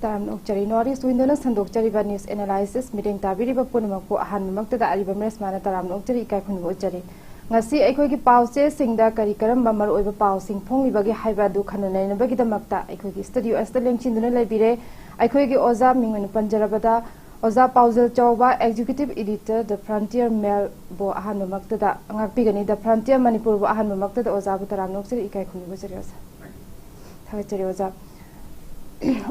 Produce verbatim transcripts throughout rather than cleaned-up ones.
ꯇꯔꯥꯝꯅ ꯑꯣꯛꯆꯔꯤ꯫ North East Window ꯅ ꯁꯟꯗꯣꯛꯆꯔꯤꯕ news analysis ꯃꯤꯠꯌꯦꯡ ꯇꯥꯕꯤꯔꯤꯕ ꯄꯨꯝꯅꯃꯛꯄꯨ ꯑꯍꯥꯟꯕꯃꯛꯇꯗ ꯑꯔꯤꯕꯝ ꯔꯦꯁꯃꯥꯅ ꯇꯔꯥꯝꯅ ꯑꯣꯛꯆꯔꯤ, ꯏꯀꯥꯏ ꯈꯨꯝꯅꯕ ꯎꯠꯆꯔꯤ꯫ ꯉꯁꯤ ꯑꯩꯈꯣꯏꯒꯤ ꯄꯥꯎ ꯆꯦꯁꯤꯡꯗ ꯀꯔꯤ ꯀꯔꯝꯕ ꯃꯔꯨꯑꯣꯏꯕ ꯄꯥꯎꯁꯤꯡ ꯐꯣꯡꯂꯤꯕꯒꯦ ꯍꯥꯏꯕ ꯑꯗꯨ ꯈꯟꯅ ꯅꯩꯅꯕꯒꯤꯗꯃꯛꯇ ꯑꯩꯈꯣꯏꯒꯤ studio ꯑꯁꯤꯗ ꯂꯦꯡꯁꯤꯟꯗꯨꯅ ꯂꯩꯕꯤꯔꯦ꯫ ꯑꯩꯈꯣꯏꯒꯤ ꯑꯣꯖꯥ ꯃꯤꯡ ꯑꯣꯏꯅ ꯄꯟꯖꯔꯕꯗ ꯑꯣꯖꯥ ꯄꯥꯎꯖꯦꯜ ꯆꯥꯎꯕ, Executive Editor, The Frontier Mail ꯕꯨ ꯑꯍꯥꯟꯕꯃꯛꯇꯗ ꯉꯥꯛꯄꯤꯒꯅꯤ꯫ The Frontier ꯃꯅꯤꯄꯨꯔꯕꯨ ꯑꯍꯥꯟꯕꯃꯛꯇꯗ ꯑꯣꯖꯥꯕꯨ ꯇꯔꯥꯝꯅ ꯑꯣꯛꯆꯔꯤ, ꯏꯀꯥꯏ ꯈꯨꯝꯅꯕ ꯎꯠꯆꯔꯤ ꯑꯣꯖꯥ꯫ ꯊꯥꯒꯠꯆꯔꯤ ꯑꯣꯖꯥ꯫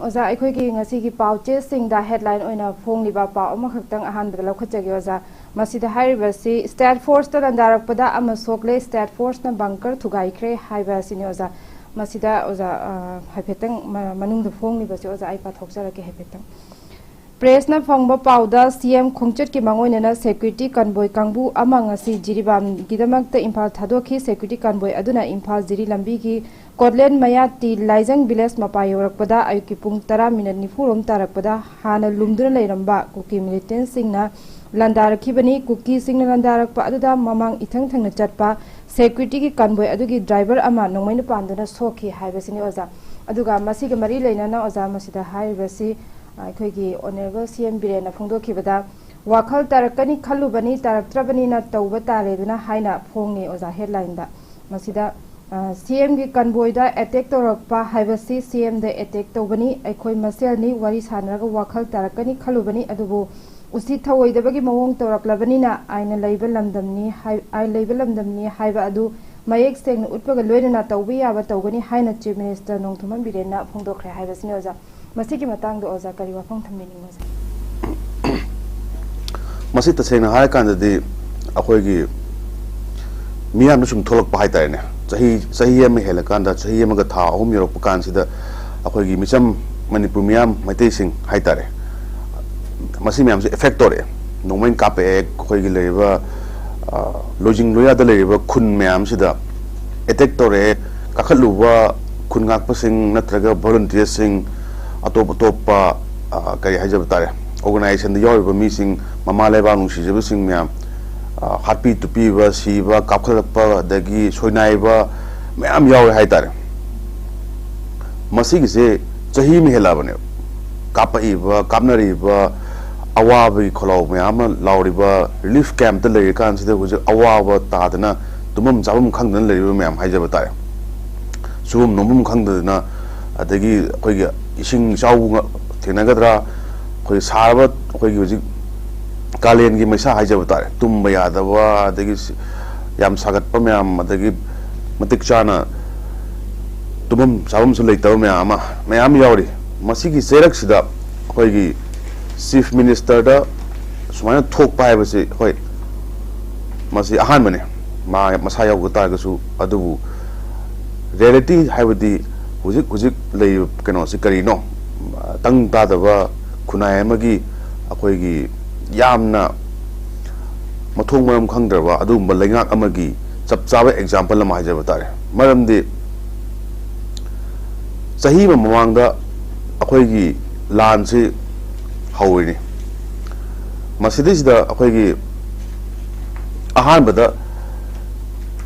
ꯑꯣꯖꯥ, ꯑꯩꯈꯣꯏꯒꯤ ꯉꯁꯤꯒꯤ ꯄꯥꯎ ꯆꯦꯁꯤꯡꯗ headline ꯑꯣꯏꯅ ꯐꯣꯡꯂꯤꯕ ꯄꯥꯎ ꯑꯃꯈꯛꯇꯪ ꯑꯍꯥꯟꯕꯗ ꯂꯧꯈꯠꯆꯒꯦ ꯑꯣꯖꯥ꯫ ꯃꯁꯤꯗ ꯍꯥꯏꯔꯤꯕꯁꯤ, State Force ꯇ ꯂꯥꯟꯗꯥꯔꯛꯄꯗ ꯑꯃ ꯁꯣꯛꯂꯦ, State Force ꯅ bunker ꯊꯨꯒꯥꯏꯈ꯭ꯔꯦ ꯍꯥꯏꯕ ꯑꯁꯤꯅꯤ ꯑꯣꯖꯥ꯫ ꯃꯁꯤꯗ ꯑꯣꯖꯥ, ꯑ, ꯍꯥꯏꯐꯦꯠꯇꯪ ꯃ-, ꯃꯅꯨꯡꯗ ꯐꯣꯡꯂꯤꯕꯁꯤ ꯑꯣꯖꯥ ꯑꯩ ꯄꯥꯊꯣꯛꯆꯔꯛꯀꯦ ꯍꯥꯏꯐꯦꯠꯇꯪ꯫ Press ꯅ ꯐꯪꯕ ꯄꯥꯎꯗ, C M ꯈꯣꯡꯆꯠꯀꯤ ꯃꯥꯡꯑꯣꯏꯅꯅ security convoy ꯀꯥꯡꯕꯨ ꯑꯃ ꯉꯁꯤ ꯖꯤꯔꯤꯕꯥꯝꯒꯤꯗꯃꯛꯇ ꯏꯝꯐꯥꯜ ꯊꯥꯗꯣꯛꯈꯤ꯫ Security convoy ꯑꯗꯨꯅ ꯏꯝꯐꯥꯜ ꯖꯤꯔꯤ ꯂꯝꯕꯤꯒꯤ ꯀꯣꯠꯂꯦꯟ ꯃꯌꯥ ꯇꯤ ꯂꯥꯏꯖꯪ village ꯃꯄꯥ ꯌꯧꯔꯛꯄꯗ ꯑꯌꯨꯛꯀꯤ ꯄꯨꯡ ꯇꯔꯥ minute ꯅꯤꯐꯨ ꯔꯣꯝ ꯇꯥꯔꯛꯄꯗ ꯍꯥꯟꯅ ꯂꯨꯝꯗꯨꯅ ꯂꯩꯔꯝꯕ ꯀꯨꯀꯤ militantꯁꯤꯡꯅ ꯂꯥꯟꯗꯥꯔꯛꯈꯤꯕꯅꯤ꯫ ꯀꯨꯀꯤꯁꯤꯡꯅ ꯂꯥꯟꯗꯥꯔꯛꯄ ꯑꯗꯨꯗ ꯃꯃꯥꯡ ꯏꯊꯪ ꯊꯪꯅ ꯆꯠꯄ securityꯒꯤ convoy ꯑꯗꯨꯒꯤ driver ꯑꯃ ꯅꯣꯡꯃꯩꯅ ꯄꯥꯟꯗꯨꯅ ꯁꯣꯛꯈꯤ ꯍꯥꯏꯕꯁꯤꯅꯤ ꯑꯣꯖꯥ꯫ ꯑꯗꯨꯒ ꯃꯁꯤꯒ ꯃꯔꯤ ꯂꯩꯅꯅ ꯑꯣꯖꯥ ꯃꯁꯤꯗ ꯍꯥꯏꯔꯤꯕꯁꯤ, ꯑꯩꯈꯣꯏꯒꯤ Honourable C M ꯕꯤꯔꯦꯟꯅ ꯐꯣꯡꯗꯣꯛꯈꯤꯕꯗ, "ꯋꯥꯈꯜ ꯇꯥꯔꯛꯀꯅꯤ ꯈꯜꯂꯨꯕꯅꯤ, ꯇꯥꯔꯛꯇ꯭ꯔꯕꯅꯤꯅ ꯇꯧꯕ ꯇꯥꯔꯦꯗꯅ" ꯍꯥꯏꯅ ꯐꯣꯡꯉꯤ ꯑꯣꯖꯥ headlineꯗ꯫ ꯃꯁꯤꯗ, ꯑ, C Mꯒꯤ convoyꯗ attack ꯇꯧꯔꯛꯄ ꯍꯥꯏꯕꯁꯤ C Mꯗ attack ꯇꯧꯕꯅꯤ, ꯑꯩꯈꯣꯏ ꯃꯁꯦꯜꯅꯤ, ꯋꯥꯔꯤ ꯁꯥꯟꯅꯔꯒ ꯋꯥꯈꯜ ꯇꯥꯔꯛꯀꯅꯤ ꯈꯜꯂꯨꯕꯅꯤ, ꯑꯗꯨꯕꯨ ꯎꯁꯤꯠ ꯊꯧꯑꯣꯏꯗꯕꯒꯤ ꯃꯑꯣꯡ ꯇꯧꯔꯛꯂꯕꯅꯤꯅ ꯑꯥꯏꯟꯅ ꯂꯩꯕ ꯂꯝꯗꯝꯅꯤ ꯍꯥꯏ-, ꯑꯥꯏꯟ ꯂꯩꯕ ꯂꯝꯗꯝꯅꯤ ꯍꯥꯏꯕ ꯑꯗꯨ ꯃꯌꯦꯛ ꯁꯦꯡꯅ ꯎꯠꯄꯒ ꯂꯣꯏꯅꯅ ꯇꯧꯕ ꯌꯥꯕ ꯇꯧꯒꯅꯤ ꯍꯥꯏꯅ Chief Minister ꯅꯣꯡꯊꯣꯝꯕꯝ ꯕꯤꯔꯦꯟꯅ ꯐꯣꯡꯗꯣꯛꯈ꯭ꯔꯦ ꯍꯥꯏꯕꯁꯤꯅꯤ ꯑꯣꯖꯥ꯫ ꯃꯁꯤꯒꯤ ꯃꯇꯥꯡꯗ ꯑꯣꯖꯥ ꯀꯔꯤ ꯋꯥꯐꯝ ꯊꯝꯕꯤꯅꯤꯡꯕ, ꯑꯣꯖꯥ? ꯃꯁꯤ ꯇꯁꯦꯡꯅ ꯍꯥꯏꯔꯀꯥꯟꯗꯗꯤ ꯑꯩꯈꯣꯏꯒꯤ ꯃꯤꯌꯥꯝꯗ ꯁꯨꯝ ꯊꯣꯛꯂꯛꯄ ꯍꯥꯏꯇꯥꯔꯦꯅꯦ꯫ ꯆꯍꯤ, ꯆꯍꯤ ꯑꯃ ꯍꯦꯜꯂꯀꯥꯟꯗ, ꯆꯍꯤ ꯑꯃꯒ ꯊꯥ ꯑꯍꯨꯝ ꯌꯧꯔꯛꯄ ꯀꯥꯟꯁꯤꯗ ꯑꯩꯈꯣꯏꯒꯤ ꯃꯤꯆꯝ, ꯃꯅꯤꯄꯨꯔ ꯃꯤꯌꯥꯝ, ꯃꯩꯇꯩꯁꯤꯡ ꯍꯥꯏꯇꯥꯔꯦ, ꯃꯁꯤ ꯃꯌꯥꯝꯁꯦ effect ꯇꯧꯔꯛꯑꯦ꯫ ꯅꯣꯡꯃꯩꯅ ꯀꯥꯞꯄꯛꯑꯦ, ꯑꯩꯈꯣꯏꯒꯤ ꯂꯩꯔꯤꯕ, ꯑ, ꯂꯣꯏꯖꯤꯡ ꯂꯣꯌꯥꯗ ꯂꯩꯔꯤꯕ ꯈꯨꯟ ꯃꯌꯥꯝꯁꯤꯗ attack ꯇꯧꯔꯛꯑꯦ꯫ ꯀꯥꯈꯠꯂꯨꯕ ꯈꯨꯟ ꯉꯥꯛꯄꯁꯤꯡ ꯅꯠꯇ꯭ꯔꯒ volunteerꯁꯤꯡ, ꯑꯇꯣꯞ ꯑꯇꯣꯞꯄ, ꯑ, ꯀꯔꯤ ꯍꯥꯏꯖꯕ ꯇꯥꯔꯦ, organizationꯗ ꯌꯥꯎꯔꯤꯕ ꯃꯤꯁꯤꯡ, ꯃꯃꯥ ꯂꯩꯕꯥꯛ ꯅꯨꯡꯁꯤꯖꯕꯁꯤꯡ ꯃꯌꯥꯝ, ꯑ, ꯍꯥꯠꯄꯤ ꯇꯨꯞꯄꯤꯕ, ꯁꯤꯕ, ꯀꯥꯞꯈꯠꯂꯛꯄ, ꯑꯗꯒꯤ ꯁꯣꯏꯅꯥꯏꯕ ꯃꯌꯥꯝ ꯌꯥꯎꯔꯦ ꯍꯥꯏꯇꯥꯔꯦ꯫ ꯃꯁꯤꯒꯤꯁꯦ ꯆꯍꯤ ꯑꯃ ꯍꯦꯜꯂꯛꯑꯕꯅꯦꯕ꯫ ꯀꯥꯞꯄꯛꯏꯕ, ꯀꯥꯞꯅꯔꯤꯕ, ꯑꯋꯥꯕꯒꯤ ꯈꯣꯜꯂꯥꯎ ꯃꯌꯥꯝ ꯑꯃ ꯂꯥꯎꯔꯤꯕ, ꯔꯤꯂꯤꯐ ꯀꯦꯝꯞꯇ ꯂꯩꯔꯤꯀꯥꯟꯁꯤꯗ ꯍꯧꯖꯤꯛ ꯑꯋꯥꯕ ꯇꯥꯗꯅ, ꯇꯨꯝꯐꯝ ꯆꯥꯐꯝ ꯈꯪꯗꯅ ꯂꯩꯔꯤꯕ ꯃꯌꯥꯝ ꯍꯥꯏꯖꯕ ꯇꯥꯔꯦ꯫ ꯁꯨꯐꯝ ꯅꯣꯝꯐꯝ ꯈꯪꯗꯗꯅ, ꯑꯗꯒꯤ ꯑꯩꯈꯣꯏꯒꯤ ꯏꯁꯤꯡ ꯏꯆꯥꯎꯕꯨ ꯉ-, ꯊꯦꯡꯅꯒꯗ꯭ꯔꯥ, ꯑꯩꯈꯣꯏꯒꯤ ꯁꯥꯔꯕ, ꯑꯩꯈꯣꯏꯒꯤ ꯍꯧꯖꯤꯛ ꯀꯥꯂꯦꯟꯒꯤ ꯃꯩꯁꯥ ꯍꯥꯏꯖꯕ ꯇꯥꯔꯦ, ꯇꯨꯝꯕ ꯌꯥꯗꯕ, ꯑꯗꯒꯤ ꯁꯤ-, ꯌꯥꯝ ꯁꯥꯒꯠꯄ ꯃꯌꯥꯝ, ꯑꯗꯒꯤ ꯃꯇꯤꯛ ꯆꯥꯅ ꯇꯨꯝꯐꯝ ꯆꯥꯐꯝꯁꯨ ꯂꯩꯇꯕ ꯃꯌꯥꯝ ꯑꯃ, ꯃꯌꯥꯝ ꯌꯥꯎꯔꯤ꯫ ꯃꯁꯤꯒꯤ ꯆꯩꯔꯛꯁꯤꯗ ꯑꯩꯈꯣꯏꯒꯤ ꯆꯤꯐ ꯃꯤꯅꯤꯁꯇꯔꯗ ꯁꯨꯃꯥꯏꯅ ꯊꯣꯛꯄ ꯍꯥꯏꯕꯁꯤ, ꯍꯣꯏ, ꯃꯁꯤ ꯑꯍꯥꯟꯕꯅꯤ, ꯃꯥ ꯃꯁꯥ ꯌꯥꯎꯗ ꯇꯥꯔꯒꯁꯨ꯫ ꯑꯗꯨꯕꯨ ꯔꯤꯌꯦꯂꯤꯇꯤ ꯍꯥꯏꯕꯗꯤ ꯍꯧꯖꯤꯛ ꯍꯧꯖꯤꯛ ꯂꯩꯔꯤꯕ ꯀꯩꯅꯣꯁꯤ ꯀꯔꯤꯅꯣ? ꯇꯪ ꯇꯥꯗꯕ ꯈꯨꯟꯅꯥꯏ ꯑꯃꯒꯤ, ꯑꯩꯈꯣꯏꯒꯤ ꯌꯥꯝꯅ ꯃꯊꯣꯡ ꯃꯔꯝ ꯈꯪꯗ꯭ꯔꯕ ꯑꯗꯨꯒꯨꯝꯕ ꯂꯩꯉꯥꯛ ꯑꯃꯒꯤ ꯆꯞ ꯆꯥꯕ ꯑꯦꯛꯖꯥꯝꯄꯜ ꯑꯃ ꯍꯥꯏꯖꯕ ꯇꯥꯔꯦ꯫ ꯃꯔꯝꯗꯤ ꯆꯍꯤ ꯑꯃ ꯃꯃꯥꯡꯗ ꯑꯩꯈꯣꯏꯒꯤ ꯂꯥꯟꯁꯤ ꯍꯧꯔꯤꯅꯤ꯫ ꯃꯁꯤꯗꯩꯁꯤꯗ ꯑꯩꯈꯣꯏꯒꯤ ꯑꯍꯥꯟꯕꯗ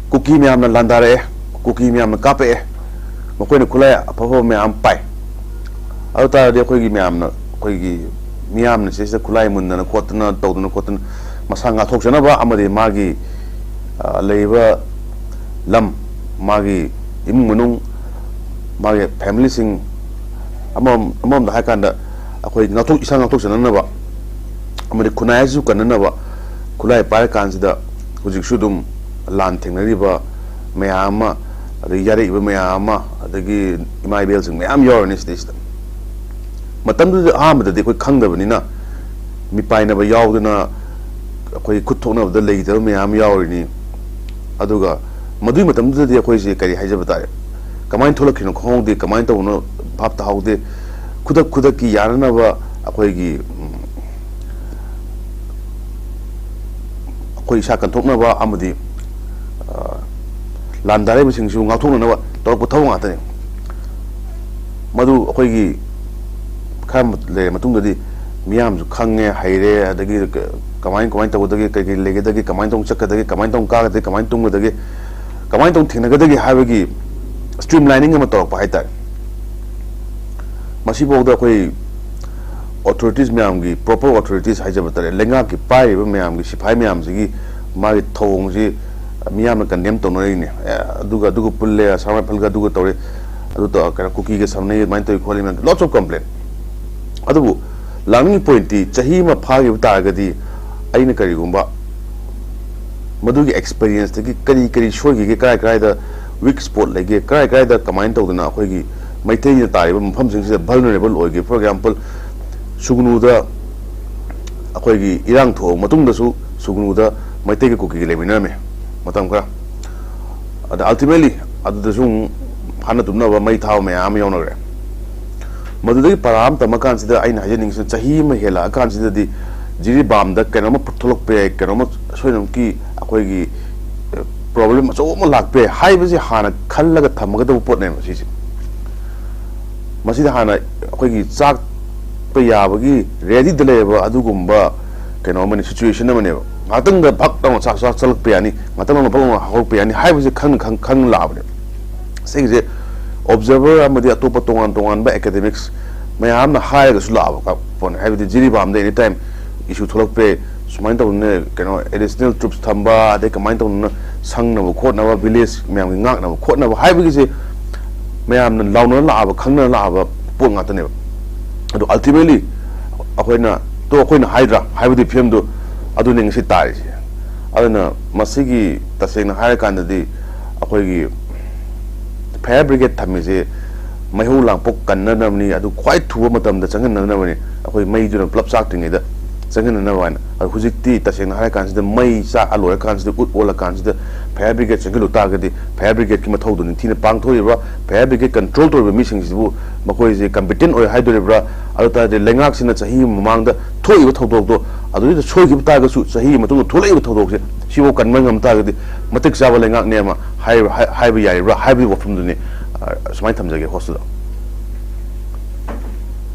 ꯀꯨꯀꯤ ꯃꯌꯥꯝꯅ ꯂꯥꯟꯗꯥꯔꯛꯑꯦ, ꯀꯨꯀꯤ ꯃꯌꯥꯝꯅ ꯀꯥꯞꯄꯛꯑꯦ, ꯃꯈꯣꯏꯅ ꯈꯨꯠꯂꯥꯏ ꯑꯐ ꯑꯐꯕ ꯃꯌꯥꯝ ꯄꯥꯏ꯫ ꯑꯗꯨ ꯇꯥꯔꯗꯤ ꯑꯩꯈꯣꯏꯒꯤ ꯃꯌꯥꯝꯅ, ꯑꯩꯈꯣꯏꯒꯤ ꯃꯤꯌꯥꯝꯅ ꯁꯤꯁꯤꯗ ꯈꯨꯠꯂꯥꯏ ꯃꯨꯟꯗꯅ ꯈꯣꯠꯇꯅ ꯇꯧꯗꯅ ꯈꯣꯠꯇꯅ ꯃꯁꯥ ꯉꯥꯛꯊꯣꯛꯆꯅꯕ ꯑꯃꯗꯤ ꯃꯥꯒꯤ, ꯑ, ꯂꯩꯔꯤꯕ ꯂꯝ, ꯃꯥꯒꯤ ꯏꯃꯨꯡ ꯃꯅꯨꯡ, ꯃꯥꯒꯤ ꯐꯦꯃꯤꯂꯤꯁꯤꯡ, ꯑꯃꯔꯣꯝ-, ꯑꯃꯔꯣꯝꯗ ꯍꯥꯏꯔꯀꯥꯟꯗ ꯑꯩꯈꯣꯏ ꯉꯥꯛꯊꯣꯛ-, ꯏꯁꯥ ꯉꯥꯛꯊꯣꯛꯆꯅꯅꯕ ꯑꯃꯗꯤ ꯈꯨꯟꯅꯥꯏ ꯑꯁꯤꯁꯨ ꯀꯟꯅꯅꯕ ꯈꯨꯠꯂꯥꯏ ꯄꯥꯏꯔꯀꯥꯟꯁꯤꯗ ꯍꯧꯖꯤꯛꯁꯨ ꯑꯗꯨꯝ ꯂꯥꯟ ꯊꯦꯡꯅꯔꯤꯕ ꯃꯌꯥꯝ ꯑꯃ, ꯑꯗꯒꯤ ꯌꯥꯔꯛꯏꯕ ꯃꯌꯥꯝ ꯑꯃ, ꯑꯗꯒꯤ ꯏꯃꯥ ꯏꯕꯦꯜꯁꯤꯡ ꯃꯌꯥꯝ ꯌꯥꯎꯔꯅꯤ ꯁꯤꯗꯩꯁꯤꯗ꯫ ꯃꯇꯝꯗꯨꯗ ꯑꯍꯥꯟꯕꯗꯗꯤ ꯑꯩꯈꯣꯏ ꯈꯪꯗꯕꯅꯤꯅ, ꯃꯤꯄꯥꯏꯅꯕ ꯌꯥꯎꯗꯅ ꯑꯩꯈꯣꯏ ꯈꯨꯠ ꯊꯣꯛꯅꯕꯗ ꯂꯩꯇꯕ ꯃꯌꯥꯝ ꯌꯥꯎꯔꯤꯅꯤ꯫ ꯑꯗꯨꯒ ꯃꯗꯨꯒꯤ ꯃꯇꯝꯗꯨꯗꯗꯤ ꯑꯩꯈꯣꯏꯁꯦ ꯀꯔꯤ ꯍꯥꯏꯖꯕ ꯇꯥꯔꯦ, ꯀꯃꯥꯏꯅ ꯊꯣꯛꯂꯛꯈꯤꯅꯣ ꯈꯪꯍꯧꯗꯦ, ꯀꯃꯥꯏꯅ ꯇꯧꯕꯅꯣ ꯚꯥꯞ ꯇꯥꯍꯧꯗꯦ꯫ ꯈꯨꯗꯛ ꯈꯨꯗꯛꯀꯤ ꯌꯥꯅꯅꯕ ꯑꯩꯈꯣꯏꯒꯤ, ꯎꯝ, ꯑꯩꯈꯣꯏ ꯏꯁꯥ ꯀꯟꯊꯣꯛꯅꯕ ꯑꯃꯗꯤ, ꯑ, ꯂꯥꯟꯗꯥꯔꯤꯕꯁꯤꯡꯁꯨ ꯉꯥꯛꯊꯣꯛꯅꯅꯕ ꯇꯧꯔꯛꯄ ꯊꯕꯛ ꯉꯥꯛꯇꯅꯤ꯫ ꯃꯗꯨ ꯑꯩꯈꯣꯏꯒꯤ ꯈꯔ ꯂꯩꯔ ꯃꯇꯨꯡꯗꯗꯤ ꯃꯤꯌꯥꯝꯁꯨ ꯈꯪꯉꯦ, ꯍꯩꯔꯦ, ꯑꯗꯒꯤ ꯀ-, ꯀꯃꯥꯏ, ꯀꯃꯥꯏꯅ ꯇꯧꯒꯗꯒꯦ, ꯀꯩ ꯀꯩ ꯂꯩꯒꯗꯒꯦ, ꯀꯃꯥꯏꯅ ꯇꯧꯅ ꯆꯠꯀꯗꯒꯦ, ꯀꯃꯥꯏꯅ ꯇꯧꯅ ꯀꯥꯒꯗꯒꯦ, ꯀꯃꯥꯏꯅ ꯇꯨꯝꯒꯗꯒꯦ, ꯀꯃꯥꯏꯅ ꯇꯧꯅ ꯊꯦꯡꯅꯒꯗꯒꯦ ꯍꯥꯏꯕꯒꯤ ꯁ꯭ꯇ꯭ꯔꯤꯝ ꯂꯥꯏꯅꯤꯡ ꯑꯃ ꯇꯧꯔꯛꯄ ꯍꯥꯏꯇꯥꯔꯦ꯫ ꯃꯁꯤꯐꯥꯎꯗ ꯑꯩꯈꯣꯏ ꯑꯣꯊꯣꯔꯤꯇꯤꯁ ꯃꯌꯥꯝꯒꯤ, ꯄ꯭ꯔꯣꯄꯔ ꯑꯣꯊꯣꯔꯤꯇꯤꯁ ꯍꯥꯏꯖꯕ ꯇꯥꯔꯦ, ꯂꯩꯉꯥꯛꯀꯤ ꯄꯥꯏꯔꯤꯕ ꯃꯌꯥꯝꯒꯤ ꯁꯤꯐꯥꯏ ꯃꯌꯥꯝꯁꯤꯒꯤ ꯃꯥꯒꯤ ꯊꯧꯑꯣꯡꯁꯤ ꯃꯤꯌꯥꯝꯅ ꯀꯟꯗꯦꯝ ꯇꯧꯅꯔꯤꯅꯦ꯫ ꯑꯦ, ꯑꯗꯨꯒ ꯑꯗꯨꯒ ꯄꯨꯜꯂꯦ, ꯑꯁꯥꯝ ꯔꯥꯏꯐꯜꯒ ꯑꯗꯨꯒ ꯇꯧꯔꯦ, ꯑꯗꯨ ꯇꯧ-, ꯀꯩꯅꯣ, ꯀꯨꯀꯤꯒ ꯁꯝꯅꯩ, ꯑꯗꯨꯃꯥꯏꯅ ꯇꯧꯏ ꯈꯣꯠꯂꯤ ꯃꯌꯥꯝ, lots of complaint꯫ ꯑꯗꯨꯕꯨ ꯂꯥꯛꯅꯤꯡꯉꯤ ꯄꯣꯏꯟꯠꯇꯤ, ꯆꯍꯤ ꯑꯃ ꯐꯥꯈꯤꯕ ꯇꯥꯔꯒꯗꯤ ꯑꯩꯅ ꯀꯔꯤꯒꯨꯝꯕ ꯃꯗꯨꯒꯤ ꯑꯦꯛꯁꯄꯤꯔꯤꯌꯦꯟꯁꯇꯒꯤ ꯀꯔꯤ ꯀꯔꯤ ꯁꯣꯏꯈꯤꯒꯦ, ꯀꯔꯥꯏ ꯀꯔꯥꯏꯗ ꯋꯤꯛ ꯁ꯭ꯄꯣꯠ ꯂꯩꯒꯦ, ꯀꯔꯥꯏ ꯀꯔꯥꯏꯗ ꯀꯃꯥꯏꯅ ꯇꯧꯗꯅ ꯑꯩꯈꯣꯏꯒꯤ ꯃꯩꯇꯩꯅ ꯇꯥꯔꯤꯕ ꯃꯐꯝꯁꯤꯡꯁꯤꯗ ꯚꯜꯅꯔꯦꯕꯜ ꯑꯣꯏꯒꯦ꯫ ꯐꯣꯔ ꯑꯦꯛꯖꯥꯝꯄꯜ, ꯁꯨꯒꯅꯨꯗ ꯑꯩꯈꯣꯏꯒꯤ ꯏꯔꯥꯡ ꯊꯣꯛꯑꯕ ꯃꯇꯨꯡꯗꯁꯨ ꯁꯨꯒꯅꯨꯗ ꯃꯩꯇꯩꯒ ꯀꯨꯀꯤꯒ ꯂꯩꯃꯤꯟꯅꯔꯝꯃꯦ ꯃꯇꯝ ꯈꯔ꯫ ꯑꯗ ꯑꯜꯇꯤꯃꯦꯠꯂꯤ ꯑꯗꯨꯗꯁꯨ ꯑꯃꯨꯛ ꯍꯥꯠꯅ ꯇꯨꯞꯅꯕ, ꯃꯩ ꯊꯥꯕ ꯃꯌꯥꯝ ꯑꯃ ꯌꯥꯎꯅꯈ꯭ꯔꯦ꯫ ꯃꯗꯨꯗꯒꯤ ꯄꯔꯥ ꯑꯃ ꯇꯝꯃꯀꯥꯟꯁꯤꯗ ꯑꯩꯅ ꯍꯥꯏꯖꯅꯤꯡꯉꯤꯁꯤꯅ, ꯆꯍꯤ ꯑꯃ ꯍꯦꯜꯂꯛꯑꯀꯥꯟꯁꯤꯗꯗꯤ ꯖꯤꯔꯤꯕꯥꯝꯗ ꯀꯩꯅꯣꯝꯃ ꯊꯣꯛꯂꯛꯄ ꯌꯥꯏ, ꯀꯩꯅꯣꯝꯃ ꯁꯣꯏꯗꯅꯃꯛꯀꯤ ꯑꯩꯈꯣꯏꯒꯤ ꯄ꯭ꯔꯣꯕ꯭ꯂꯦꯝ ꯑꯆꯧꯕ ꯑꯃ ꯂꯥꯛꯄ ꯌꯥꯏ ꯍꯥꯏꯕꯁꯤ ꯍꯥꯟꯅ ꯈꯜꯂꯒ ꯊꯝꯃꯒꯗꯕ ꯄꯣꯠꯅꯦꯕ ꯁꯤꯁꯦ꯫ ꯃꯁꯤꯗ ꯍꯥꯟꯅ ꯑꯩꯈꯣꯏꯒꯤ ꯆꯥꯛꯄ ꯌꯥꯕꯒꯤ ꯔꯦꯗꯤꯗ ꯂꯩꯔꯕ ꯑꯗꯨꯒꯨꯝꯕ ꯀꯩꯅꯣ ꯑꯃꯅꯤ, ꯁꯤꯆꯨꯋꯦꯁꯟ ꯑꯃꯅꯦꯕ꯫ ꯉꯥꯛꯇꯪꯗ ꯚꯛ ꯂꯥꯎꯅ ꯆꯥꯛ, ꯆꯥꯛ ꯆꯠꯂꯛꯄ ꯌꯥꯅꯤ, ꯉꯥꯛꯇꯪ ꯂꯥꯎꯅ ꯚꯛ ꯂꯥꯎꯅ ꯍꯧꯔꯛꯄ ꯌꯥꯅꯤ ꯍꯥꯏꯕꯁꯦ ꯈꯪꯅ ꯈꯪ-, ꯈꯪꯅ ꯂꯥꯛꯑꯕꯅꯦꯕ꯫ ꯁꯤꯒꯤꯁꯦ ꯑꯣꯕꯖꯔꯚꯔ ꯑꯃꯗꯤ ꯑꯇꯣꯞꯄ ꯇꯣꯉꯥꯟ ꯇꯣꯉꯥꯟꯕ ꯑꯦꯀꯥꯗꯦꯃꯤꯛꯁ ꯃꯌꯥꯝꯅ ꯍꯥꯏꯔꯒꯁꯨ ꯂꯥꯛꯑꯕ ꯄꯣꯠꯅꯤ꯫ ꯍꯥꯏꯕꯗꯤ ꯖꯤꯔꯤꯕꯥꯝꯗ ꯑꯦꯅꯤ ꯇꯥꯏꯝ ꯏꯁꯨ ꯊꯣꯛꯂꯛꯄ ꯌꯥꯏ, ꯁꯨꯃꯥꯏꯅ ꯇꯧꯗꯅ ꯀꯩꯅꯣ ꯑꯦꯗꯤꯁꯅꯦꯜ ꯇ꯭ꯔꯨꯞꯁ ꯊꯝꯕ, ꯑꯗꯩ ꯀꯃꯥꯏꯅ ꯇꯧꯗꯅ ꯁꯪꯅꯕ ꯈꯣꯠꯅꯕ, ꯚꯤꯂꯦꯖ ꯃꯌꯥꯝꯒꯤ ꯉꯥꯛꯅꯕ ꯈꯣꯠꯅꯕ ꯍꯥꯏꯕꯒꯤꯁꯦ ꯃꯌꯥꯝꯅ ꯂꯥꯎꯅꯔ ꯂꯥꯛꯑꯕ, ꯈꯪꯅꯔ ꯂꯥꯛꯑꯕ ꯄꯣꯠ ꯉꯥꯛꯇꯅꯦꯕ꯫ ꯑꯗꯣ ꯑꯜꯇꯤꯃꯦꯠꯂꯤ ꯑꯩꯈꯣꯏꯅ, ꯇꯣ ꯑꯩꯈꯣꯏꯅ ꯍꯥꯏꯗ꯭ꯔꯥ ꯍꯥꯏꯕꯗꯤ ꯐꯤꯕꯝꯗꯣ ꯑꯗꯨꯅꯤ ꯉꯁꯤ ꯇꯥꯔꯤꯁꯦ꯫ ꯑꯗꯨꯅ ꯃꯁꯤꯒꯤ ꯇꯁꯦꯡꯅ ꯍꯥꯏꯔꯀꯥꯟꯗꯗꯤ ꯑꯩꯈꯣꯏꯒꯤ ꯐꯥꯌꯔ ꯕ꯭ꯔꯤꯒꯦꯗ ꯊꯝꯃꯤꯁꯦ ꯃꯩꯍꯧ ꯂꯥꯡꯄꯣꯛ ꯀꯟꯅꯅꯕꯅꯤ, ꯑꯗꯨ ꯈ꯭ꯋꯥꯏ ꯊꯨꯕ ꯃꯇꯝꯗ ꯆꯪꯍꯟꯅꯅꯕꯅꯤ, ꯑꯩꯈꯣꯏ ꯃꯩꯗꯨꯅ ꯄꯨꯂꯞ ꯆꯥꯛꯇ꯭ꯔꯤꯉꯩꯗ ꯆꯪꯍꯟꯅꯅꯕ ꯍꯥꯏꯅ꯫ ꯑꯗꯣ ꯍꯧꯖꯤꯛꯇꯤ ꯇꯁꯦꯡꯅ ꯍꯥꯏꯔꯀꯥꯟꯁꯤꯗ ꯃꯩ ꯆꯥꯛꯑ ꯂꯣꯏꯔꯀꯥꯟꯁꯤꯗ, ꯎꯠ ꯑꯣꯜꯂꯀꯥꯟꯁꯤꯗ ꯐꯥꯌꯔ ꯕ꯭ꯔꯤꯒꯦꯗ ꯆꯪꯁꯤꯜꯂꯨ ꯇꯥꯔꯒꯗꯤ ꯐꯥꯌꯔ ꯕ꯭ꯔꯤꯒꯦꯗꯀꯤ ꯃꯊꯧꯗꯣ ꯅꯤꯡꯊꯤꯅ ꯄꯥꯡꯊꯣꯛꯏꯕ꯭ꯔꯥ, ꯐꯥꯌꯔ ꯕ꯭ꯔꯤꯒꯦꯗ ꯀꯟꯇ꯭ꯔꯣꯜ ꯇꯧꯔꯤꯕ ꯃꯤꯁꯤꯡꯁꯤꯕꯨ ꯃꯈꯣꯏꯁꯦ ꯀꯝꯄꯤꯇꯦꯟ ꯑꯣꯏ ꯍꯥꯏꯗꯣꯔꯤꯕ꯭ꯔꯥ, ꯑꯗꯨ ꯇꯥꯔꯗꯤ ꯂꯩꯉꯥꯛꯁꯤꯅ ꯆꯍꯤ ꯑꯃ ꯃꯃꯥꯡꯗ ꯊꯣꯛꯏꯕ ꯊꯧꯗꯣꯛꯇꯣ ꯑꯗꯨꯗ ꯁꯣꯏꯈꯤꯕ ꯇꯥꯔꯒꯁꯨ ꯆꯍꯤ ꯃꯇꯨꯡꯗ ꯊꯣꯛꯂꯛꯏꯕ ꯊꯧꯗꯣꯛꯁꯦ ꯁꯤꯐꯥꯎ ꯀꯟꯕ ꯉꯝ ꯇꯥꯔꯒꯗꯤ ꯃꯇꯤꯛ ꯆꯥꯕ ꯂꯩꯉꯥꯛꯅꯦ ꯑꯃ ꯍꯥꯏꯕ, ꯍꯥꯏ-, ꯍꯥꯏꯕ ꯌꯥꯔꯤꯕ꯭ꯔꯥ ꯍꯥꯏꯕꯒꯤ ꯋꯥꯐꯝꯗꯨꯅꯤ, ꯑ, ꯁꯨꯃꯥꯏꯅ ꯊꯝꯖꯒꯦ ꯍꯣꯁꯇꯨꯗ꯫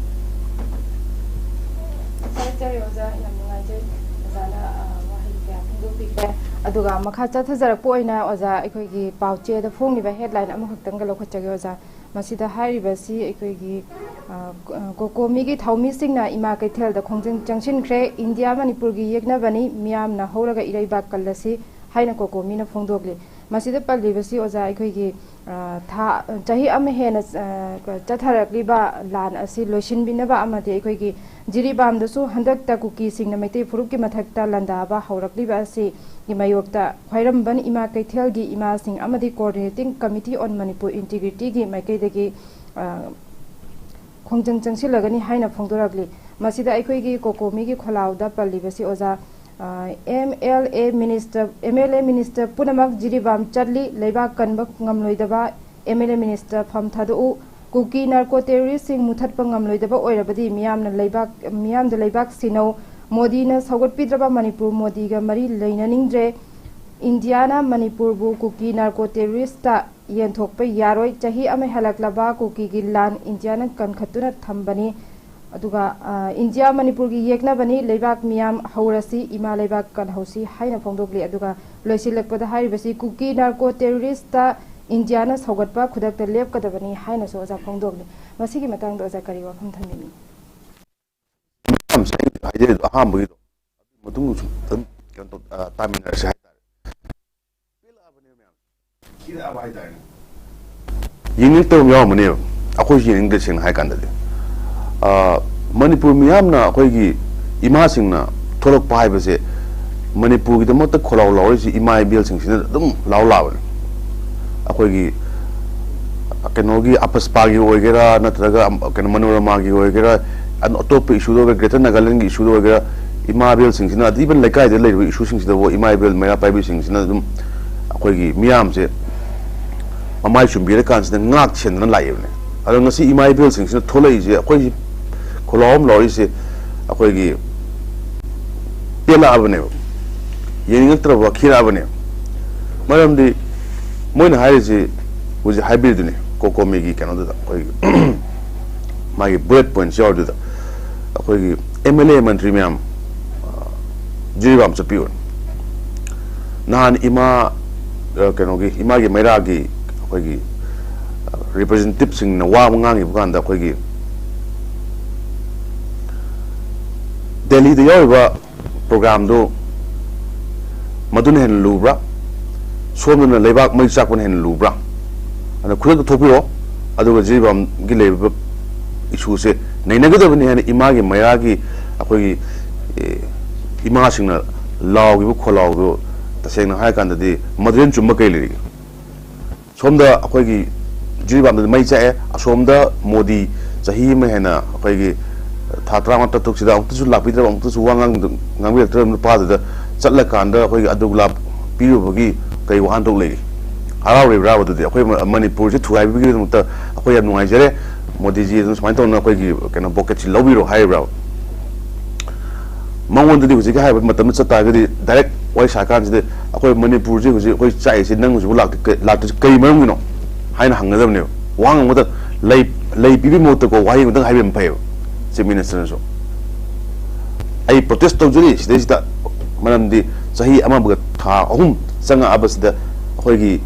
ꯊꯥꯒꯠꯆꯔꯤ ꯑꯣꯖꯥ, ꯌꯥꯝ ꯅꯨꯡꯉꯥꯏꯖꯩ ꯑꯣꯖꯥꯅ, ꯑ, ꯋꯥꯍꯩ ꯀꯌꯥ ꯐꯣꯡꯗꯣꯛꯄꯤꯈ꯭ꯔꯦ꯫ ꯑꯗꯨꯒ ꯃꯈꯥ ꯆꯠꯊꯖꯔꯛꯄ ꯑꯣꯏꯅ ꯑꯣꯖꯥ, ꯑꯩꯈꯣꯏꯒꯤ ꯄꯥꯎꯆꯦꯗ ꯐꯣꯡꯂꯤꯕ ꯍꯦꯗꯂꯥꯏꯟ ꯑꯃꯈꯛꯇꯪꯒ ꯂꯧꯈꯠꯆꯒꯦ ꯑꯣꯖꯥ꯫ ꯃꯁꯤꯗ ꯍꯥꯏꯔꯤꯕꯁꯤ ꯑꯩꯈꯣꯏꯒꯤ ꯑ, ꯀꯣ-, ꯀꯣꯀꯣꯃꯤꯒꯤ ꯊꯧꯃꯤꯁꯤꯡꯅ ꯏꯃꯥ ꯀꯩꯊꯦꯜꯗ ꯈꯣꯡꯖꯪ ꯆꯪꯁꯤꯟꯈ꯭ꯔꯦ꯫ "ꯏꯟꯗꯤꯌꯥ ꯃꯅꯤꯄꯨꯔꯒꯤ ꯌꯦꯛꯅꯕꯅꯤ, ꯃꯤꯌꯥꯝꯅ ꯍꯧꯔꯒ ꯏꯔꯩꯕꯥꯛ ꯀꯜꯂꯁꯤ" ꯍꯥꯏꯅ ꯀꯣꯀꯣꯃꯤꯅ ꯐꯣꯡꯗꯣꯛꯂꯤ꯫ ꯃꯁꯤꯗ ꯄꯜꯂꯤꯕꯁꯤ ꯑꯣꯖꯥ ꯑꯩꯈꯣꯏꯒꯤ, ꯑ, ꯊꯥ, ꯆꯍꯤ ꯑꯃ ꯍꯦꯟꯅ, ꯑ, ꯆꯠꯊꯔꯛꯂꯤꯕ ꯂꯥꯟ ꯑꯁꯤ ꯂꯣꯏꯁꯤꯟꯕꯤꯅꯕ ꯑꯃꯗꯤ ꯑꯩꯈꯣꯏꯒꯤ ꯖꯤꯔꯤꯕꯥꯝꯗꯁꯨ ꯍꯟꯗꯛꯇ ꯀꯨꯀꯤꯁꯤꯡꯅ ꯃꯩꯇꯩ ꯐꯨꯔꯨꯞꯀꯤ ꯃꯊꯛꯇ ꯂꯥꯟꯗꯥꯕ ꯍꯧꯔꯛꯂꯤꯕ ꯑꯁꯤꯒꯤ ꯃꯥꯌꯣꯛꯇ ꯈ꯭ꯋꯥꯏꯔꯝꯕꯟ ꯏꯃꯥ ꯀꯩꯊꯦꯜꯒꯤ ꯏꯃꯥꯁꯤꯡ ꯑꯃꯗꯤ Coordinating Committee on Manipur Integrityꯒꯤ ꯃꯥꯏꯀꯩꯗꯒꯤ, ꯑ, ꯈꯣꯡꯖꯪ ꯆꯪꯁꯤꯜꯂꯒꯅꯤ ꯍꯥꯏꯅ ꯐꯣꯡꯗꯣꯔꯛꯂꯤ꯫ ꯃꯁꯤꯗ ꯑꯩꯈꯣꯏꯒꯤ ꯀꯣꯀꯣꯃꯤꯒꯤ ꯈꯣꯜꯂꯥꯎꯗ ꯄꯜꯂꯤꯕꯁꯤ ꯑꯣꯖꯥ, ꯑ, MLA minister, MLA minister ꯄꯨꯝꯅꯃꯛ ꯖꯤꯔꯤꯕꯥꯝ ꯆꯠꯂꯤ꯫ ꯂꯩꯕꯥꯛ ꯀꯟꯕ ꯉꯝꯂꯣꯏꯗꯕ MLA minister ꯐꯝ ꯊꯥꯗꯣꯛꯎ꯫ ꯀꯨꯀꯤ narco terroristꯁꯤꯡ ꯃꯨꯊꯠꯄ ꯉꯝꯂꯣꯏꯗꯕ ꯑꯣꯏꯔꯕꯗꯤ ꯃꯤꯌꯥꯝꯅ ꯂꯩꯕꯥꯛ, ꯃꯤꯌꯥꯝꯗ ꯂꯩꯕꯥꯛ ꯁꯤꯟꯅꯧ꯫ ꯃꯣꯗꯤꯅ ꯁꯧꯒꯠꯄꯤꯗ꯭ꯔꯕ ꯃꯅꯤꯄꯨꯔ ꯃꯣꯗꯤꯒ ꯃꯔꯤ ꯂꯩꯅꯅꯤꯡꯗ꯭ꯔꯦ꯫ ꯏꯟꯗꯤꯌꯥꯅ ꯃꯅꯤꯄꯨꯔꯕꯨ ꯀꯨꯀꯤ narco terroristꯇ ꯌꯦꯟꯊꯣꯛꯄ ꯌꯥꯔꯣꯏ꯫ ꯆꯍꯤ ꯑꯃ ꯍꯦꯜꯂꯛꯂꯕ ꯀꯨꯀꯤꯒꯤ ꯂꯥꯟ ꯏꯟꯗꯤꯌꯥꯅ ꯀꯟꯈꯠꯇꯨꯅ ꯊꯝꯕꯅꯤ꯫ ꯑꯗꯨꯒ, ꯑ, "ꯏꯟꯗꯤꯌꯥ ꯃꯅꯤꯄꯨꯔꯒꯤ ꯌꯦꯛꯅꯕꯅꯤ, ꯂꯩꯕꯥꯛ ꯃꯤꯌꯥꯝ ꯍꯧꯔꯁꯤ, ꯏꯃꯥ ꯂꯩꯕꯥꯛ ꯀꯜꯍꯧꯁꯤ" ꯍꯥꯏꯅ ꯐꯣꯡꯗꯣꯛꯂꯤ꯫ ꯑꯗꯨꯒ ꯂꯣꯏꯁꯤꯜꯂꯛꯄꯗ ꯍꯥꯏꯔꯤꯕꯁꯤ ꯀꯨꯀꯤ narco terroristꯇ ꯏꯟꯗꯤꯌꯥꯅ ꯁꯧꯒꯠꯄ ꯈꯨꯗꯛꯇ ꯂꯦꯞꯀꯗꯕꯅꯤ ꯍꯥꯏꯅꯁꯨ ꯑꯣꯖꯥ ꯐꯣꯡꯗꯣꯛꯂꯤ꯫ ꯃꯁꯤꯒꯤ ꯃꯇꯥꯡꯗ ꯑꯣꯖꯥ ꯀꯔꯤ ꯋꯥꯐꯝ ꯊꯝꯕꯤꯅꯤ? ꯃꯌꯥꯝꯁꯦ ꯑꯩꯅ ꯍꯥꯏꯖꯔꯤꯗꯣ ꯑꯍꯥꯟꯕꯒꯤꯗꯣ, ꯑꯗꯨ ꯃꯇꯨꯡ ꯁꯨꯝ ꯑꯗꯨꯝ ꯀꯩꯅꯣ ꯇꯧ-, ꯑ, ꯇꯥꯃꯤꯟꯅꯔꯁꯦ ꯍꯥꯏꯇꯥꯔꯦ꯫ ꯄꯦꯜꯂꯛꯑꯕꯅꯦꯕ ꯃꯌꯥꯝ꯫ ꯈꯤꯔꯛꯑꯕ ꯍꯥꯏꯇꯥꯔꯦꯅꯦ꯫ ꯌꯦꯡꯅꯤꯡꯉꯛꯇꯕ ꯑꯃ ꯌꯥꯎꯔꯝꯒꯅꯦꯕ꯫ ꯑꯩꯈꯣꯏꯁꯨ ꯌꯦꯡꯅꯤꯡꯗꯦ, ꯁꯦꯡꯅ ꯍꯥꯏ ꯀꯥꯟꯗꯗꯤ꯫ ꯑ, ꯃꯅꯤꯄꯨꯔ ꯃꯤꯌꯥꯝꯅ, ꯑꯩꯈꯣꯏꯒꯤ ꯏꯃꯥꯁꯤꯡꯅ ꯊꯣꯛꯂꯛꯄ ꯍꯥꯏꯕꯁꯦ, ꯃꯅꯤꯄꯨꯔꯒꯤꯗꯃꯛꯇ ꯈꯣꯜꯂꯥꯎ ꯂꯥꯎꯔꯤꯁꯤ ꯏꯃꯥ ꯏꯕꯦꯜꯁꯤꯡꯁꯤꯅ ꯑꯗꯨꯝ ꯂꯥꯎ ꯂꯥꯎꯕꯅꯤ꯫ ꯑꯩꯈꯣꯏꯒꯤ ꯀꯩꯅꯣꯒꯤ ꯑꯄꯁꯄꯥꯒꯤ ꯑꯣꯏꯒꯦꯔꯥ, ꯅꯠꯇ꯭ꯔꯒ ꯑꯝ-, ꯀꯩꯅꯣ ꯃꯅꯣꯔꯃꯥꯒꯤ ꯑꯣꯏꯒꯦꯔꯥ, ꯑꯟ-, ꯑꯇꯣꯞꯄ ꯏꯁꯨꯗ ꯑꯣꯏꯒꯦꯔꯥ, Greater Nagalandꯒꯤ ꯏꯁꯨꯗ ꯑꯣꯏꯒꯦꯔꯥ, ꯏꯃꯥ ꯏꯕꯦꯜꯁꯤꯡꯁꯤꯅ, even ꯂꯩꯀꯥꯏꯗ ꯂꯩꯔꯤꯕ ꯏꯁꯨꯁꯤꯡꯁꯤꯗꯕꯨ ꯏꯃꯥ ꯏꯕꯦꯜ ꯃꯩꯔꯥ ꯄꯥꯏꯕꯤꯁꯤꯡꯁꯤꯅ ꯑꯗꯨꯝ ꯑꯩꯈꯣꯏꯒꯤ ꯃꯤꯌꯥꯝꯁꯦ ꯃꯃꯥꯏ ꯆꯨꯝꯕꯤꯔꯀꯥꯟꯁꯤꯗ ꯉꯥꯛ ꯁꯦꯟꯗꯅ ꯂꯥꯛꯏꯕꯅꯦ꯫ ꯑꯗꯣ ꯉꯁꯤ ꯏꯃꯥ ꯏꯕꯦꯜꯁꯤꯡꯁꯤꯅ ꯊꯣꯛꯂꯛꯏꯁꯦ, ꯑꯩꯈꯣꯏ ꯈꯣꯜꯂꯥꯎ ꯑꯃ ꯂꯥꯎꯔꯛꯏꯁꯦ, ꯑꯩꯈꯣꯏꯒꯤ ꯄꯦꯜꯂꯛꯑꯕꯅꯦꯕ, ꯌꯦꯡꯅꯤꯡꯉꯛꯇ꯭ꯔꯕ ꯈꯤꯔꯛꯑꯕꯅꯦꯕ꯫ ꯃꯔꯝꯗꯤ ꯃꯣꯏꯅ ꯍꯥꯏꯔꯤꯁꯤ ꯍꯧꯖꯤꯛ ꯍꯥꯏꯕꯤꯔꯤꯗꯨꯅꯤ, ꯀꯣꯀꯣꯃꯤꯒꯤ ꯀꯩꯅꯣꯗꯨꯗ, ꯑꯩꯈꯣꯏꯒꯤ ꯃꯥꯒꯤ bullet points ꯌꯥꯎꯔꯤꯗꯨꯗ, ꯑꯩꯈꯣꯏꯒꯤ MLA ꯃꯟꯇ꯭ꯔꯤ ꯃꯌꯥꯝ, ꯑ, ꯖꯤꯔꯤꯕꯥꯝ ꯆꯠꯄꯤꯌꯨ꯫ ꯅꯍꯥꯟ ꯏꯃꯥ, ꯑ, ꯀꯩꯅꯣꯒꯤ, ꯏꯃꯥꯒꯤ ꯃꯩꯔꯥꯒꯤ ꯑꯩꯈꯣꯏꯒꯤ, ꯑ, representativeꯁꯤꯡꯅ ꯋꯥ ꯑꯃ ꯉꯥꯡꯈꯤꯕ ꯀꯥꯟꯗ, ꯑꯩꯈꯣꯏꯒꯤ ꯗꯦꯜꯂꯤꯗ ꯌꯥꯎꯔꯤꯕ ꯄ꯭ꯔꯣꯒ꯭ꯔꯥꯝꯗꯨ ꯃꯗꯨꯅ ꯍꯦꯟꯅ ꯂꯨꯕ꯭ꯔꯥ, ꯁꯣꯝꯗꯅ ꯂꯩꯕꯥꯛ ꯃꯩ ꯆꯥꯛꯄꯅ ꯍꯦꯟꯅ ꯂꯨꯕ꯭ꯔꯥ? ꯑꯗꯨꯅ ꯈꯨꯗꯛꯇ ꯊꯣꯛꯄꯤꯔꯣ, ꯑꯗꯨꯒ ꯖꯤꯔꯤꯕꯥꯝꯒꯤ ꯂꯩꯔꯤꯕ ꯏꯁꯨꯁꯦ ꯅꯩꯅꯒꯗꯕꯅꯤ ꯍꯥꯏꯅ ꯏꯃꯥꯒꯤ ꯃꯩꯔꯥꯒꯤ ꯑꯩꯈꯣꯏꯒꯤ, ꯑꯦ, ꯏꯃꯥꯁꯤꯡꯅ ꯂꯥꯎꯈꯤꯕ ꯈꯣꯜꯂꯥꯎꯗꯨ ꯇꯁꯦꯡꯅ ꯍꯥꯏꯔꯀꯥꯟꯗꯗꯤ ꯃꯗꯨꯗꯩ ꯍꯦꯟꯅ ꯆꯨꯝꯕ ꯀꯩ ꯂꯩꯔꯤꯒꯦ? ꯁꯣꯝꯗ ꯑꯩꯈꯣꯏꯒꯤ ꯖꯤꯔꯤꯕꯥꯝꯗꯗꯤ ꯃꯩ ꯆꯥꯛꯑꯦ, ꯑꯁꯣꯝꯗ ꯃꯣꯗꯤ ꯆꯍꯤ ꯑꯃ ꯍꯦꯟꯅ ꯑꯩꯈꯣꯏꯒꯤ ꯊꯥ ꯇꯔꯥꯃꯉꯥ ꯇꯔꯥꯇꯔꯨꯛꯁꯤꯗ ꯑꯃꯨꯛꯇꯁꯨ ꯂꯥꯛꯄꯤꯗ꯭ꯔꯕ, ꯑꯃꯨꯛꯇꯁꯨ ꯋꯥ ꯉꯥꯡ-, ꯉꯥꯡꯕꯤꯔꯛꯇ꯭ꯔꯕ ꯅꯨꯄꯥꯗꯨꯗ ꯆꯠꯂꯀꯥꯟꯗ ꯑꯩꯈꯣꯏꯒꯤ ꯑꯗꯨꯒꯂꯥꯞ ꯄꯤꯔꯨꯕꯒꯤ ꯀꯩ ꯋꯥꯍꯟꯊꯣꯛ ꯂꯩꯒꯦ? ꯍꯔꯥꯎꯔꯤꯕ꯭ꯔꯥꯕ? ꯑꯗꯨꯗꯤ ꯑꯩꯈꯣꯏ ꯃ-, ꯃꯅꯤꯄꯨꯔꯁꯦ ꯊꯨꯒꯥꯏꯕꯤꯕꯒꯤꯗꯃꯛꯇ ꯑꯩꯈꯣꯏ ꯌꯥꯝ ꯅꯨꯡꯉꯥꯏꯖꯔꯦ, ꯃꯣꯗꯤꯖꯤ ꯑꯗꯨꯝ ꯁꯨꯃꯥꯏꯅ ꯇꯧꯅ ꯑꯩꯈꯣꯏꯒꯤ ꯀꯩꯅꯣ ꯄꯣꯀꯦꯠꯁꯤ ꯂꯧꯕꯤꯔꯣ ꯍꯥꯏꯔꯤꯕ꯭ꯔꯥꯕ? ꯃꯉꯣꯟꯗꯗꯤ ꯍꯧꯖꯤꯛꯀꯤ ꯍꯥꯏꯔꯤꯕ ꯃꯇꯝꯗ ꯆꯠ ꯇꯥꯔꯒꯗꯤ ꯗꯥꯏꯔꯦꯛ ꯋꯥꯔꯤ ꯁꯥꯀꯥꯟꯁꯤꯗ ꯑꯩꯈꯣꯏ ꯃꯅꯤꯄꯨꯔꯁꯤ ꯍꯧꯖꯤꯛ ꯑꯩꯈꯣꯏ ꯆꯥꯛꯏꯁꯤ ꯅꯪ ꯍꯧꯖꯤꯛꯐꯥꯎ ꯂꯥꯛꯇ꯭ꯔꯤ-, ꯀ-, ꯂꯥꯛꯇ꯭ꯔꯤꯁꯤ ꯀꯔꯤ ꯃꯔꯝꯒꯤꯅꯣ ꯍꯥꯏꯅ ꯍꯪꯒꯗꯕꯅꯦꯕ꯫ ꯋꯥꯍꯪ ꯑꯃꯇ ꯂꯩ, ꯂꯩ ꯄꯤꯕꯒꯤ ꯃꯍꯨꯠꯇꯀꯣ ꯋꯥꯍꯩ ꯑꯃꯇꯪ ꯍꯥꯏꯕꯤꯔꯝꯕ ꯐꯩꯌꯦꯕ ꯆꯤꯐ ꯃꯤꯅꯤꯁꯇꯔꯅꯁꯨ꯫ "ꯑꯩ ꯄ꯭ꯔꯣꯇꯦꯁ ꯇꯧꯖꯔꯤ ꯁꯤꯗꯩꯁꯤꯗ, ꯃꯔꯝꯗꯤ ꯆꯍꯤ ꯑꯃꯒ ꯊꯥ ꯑꯍꯨꯝ ꯆꯪꯉꯛꯑꯕꯁꯤꯗ ꯑꯩꯈꯣꯏꯒꯤ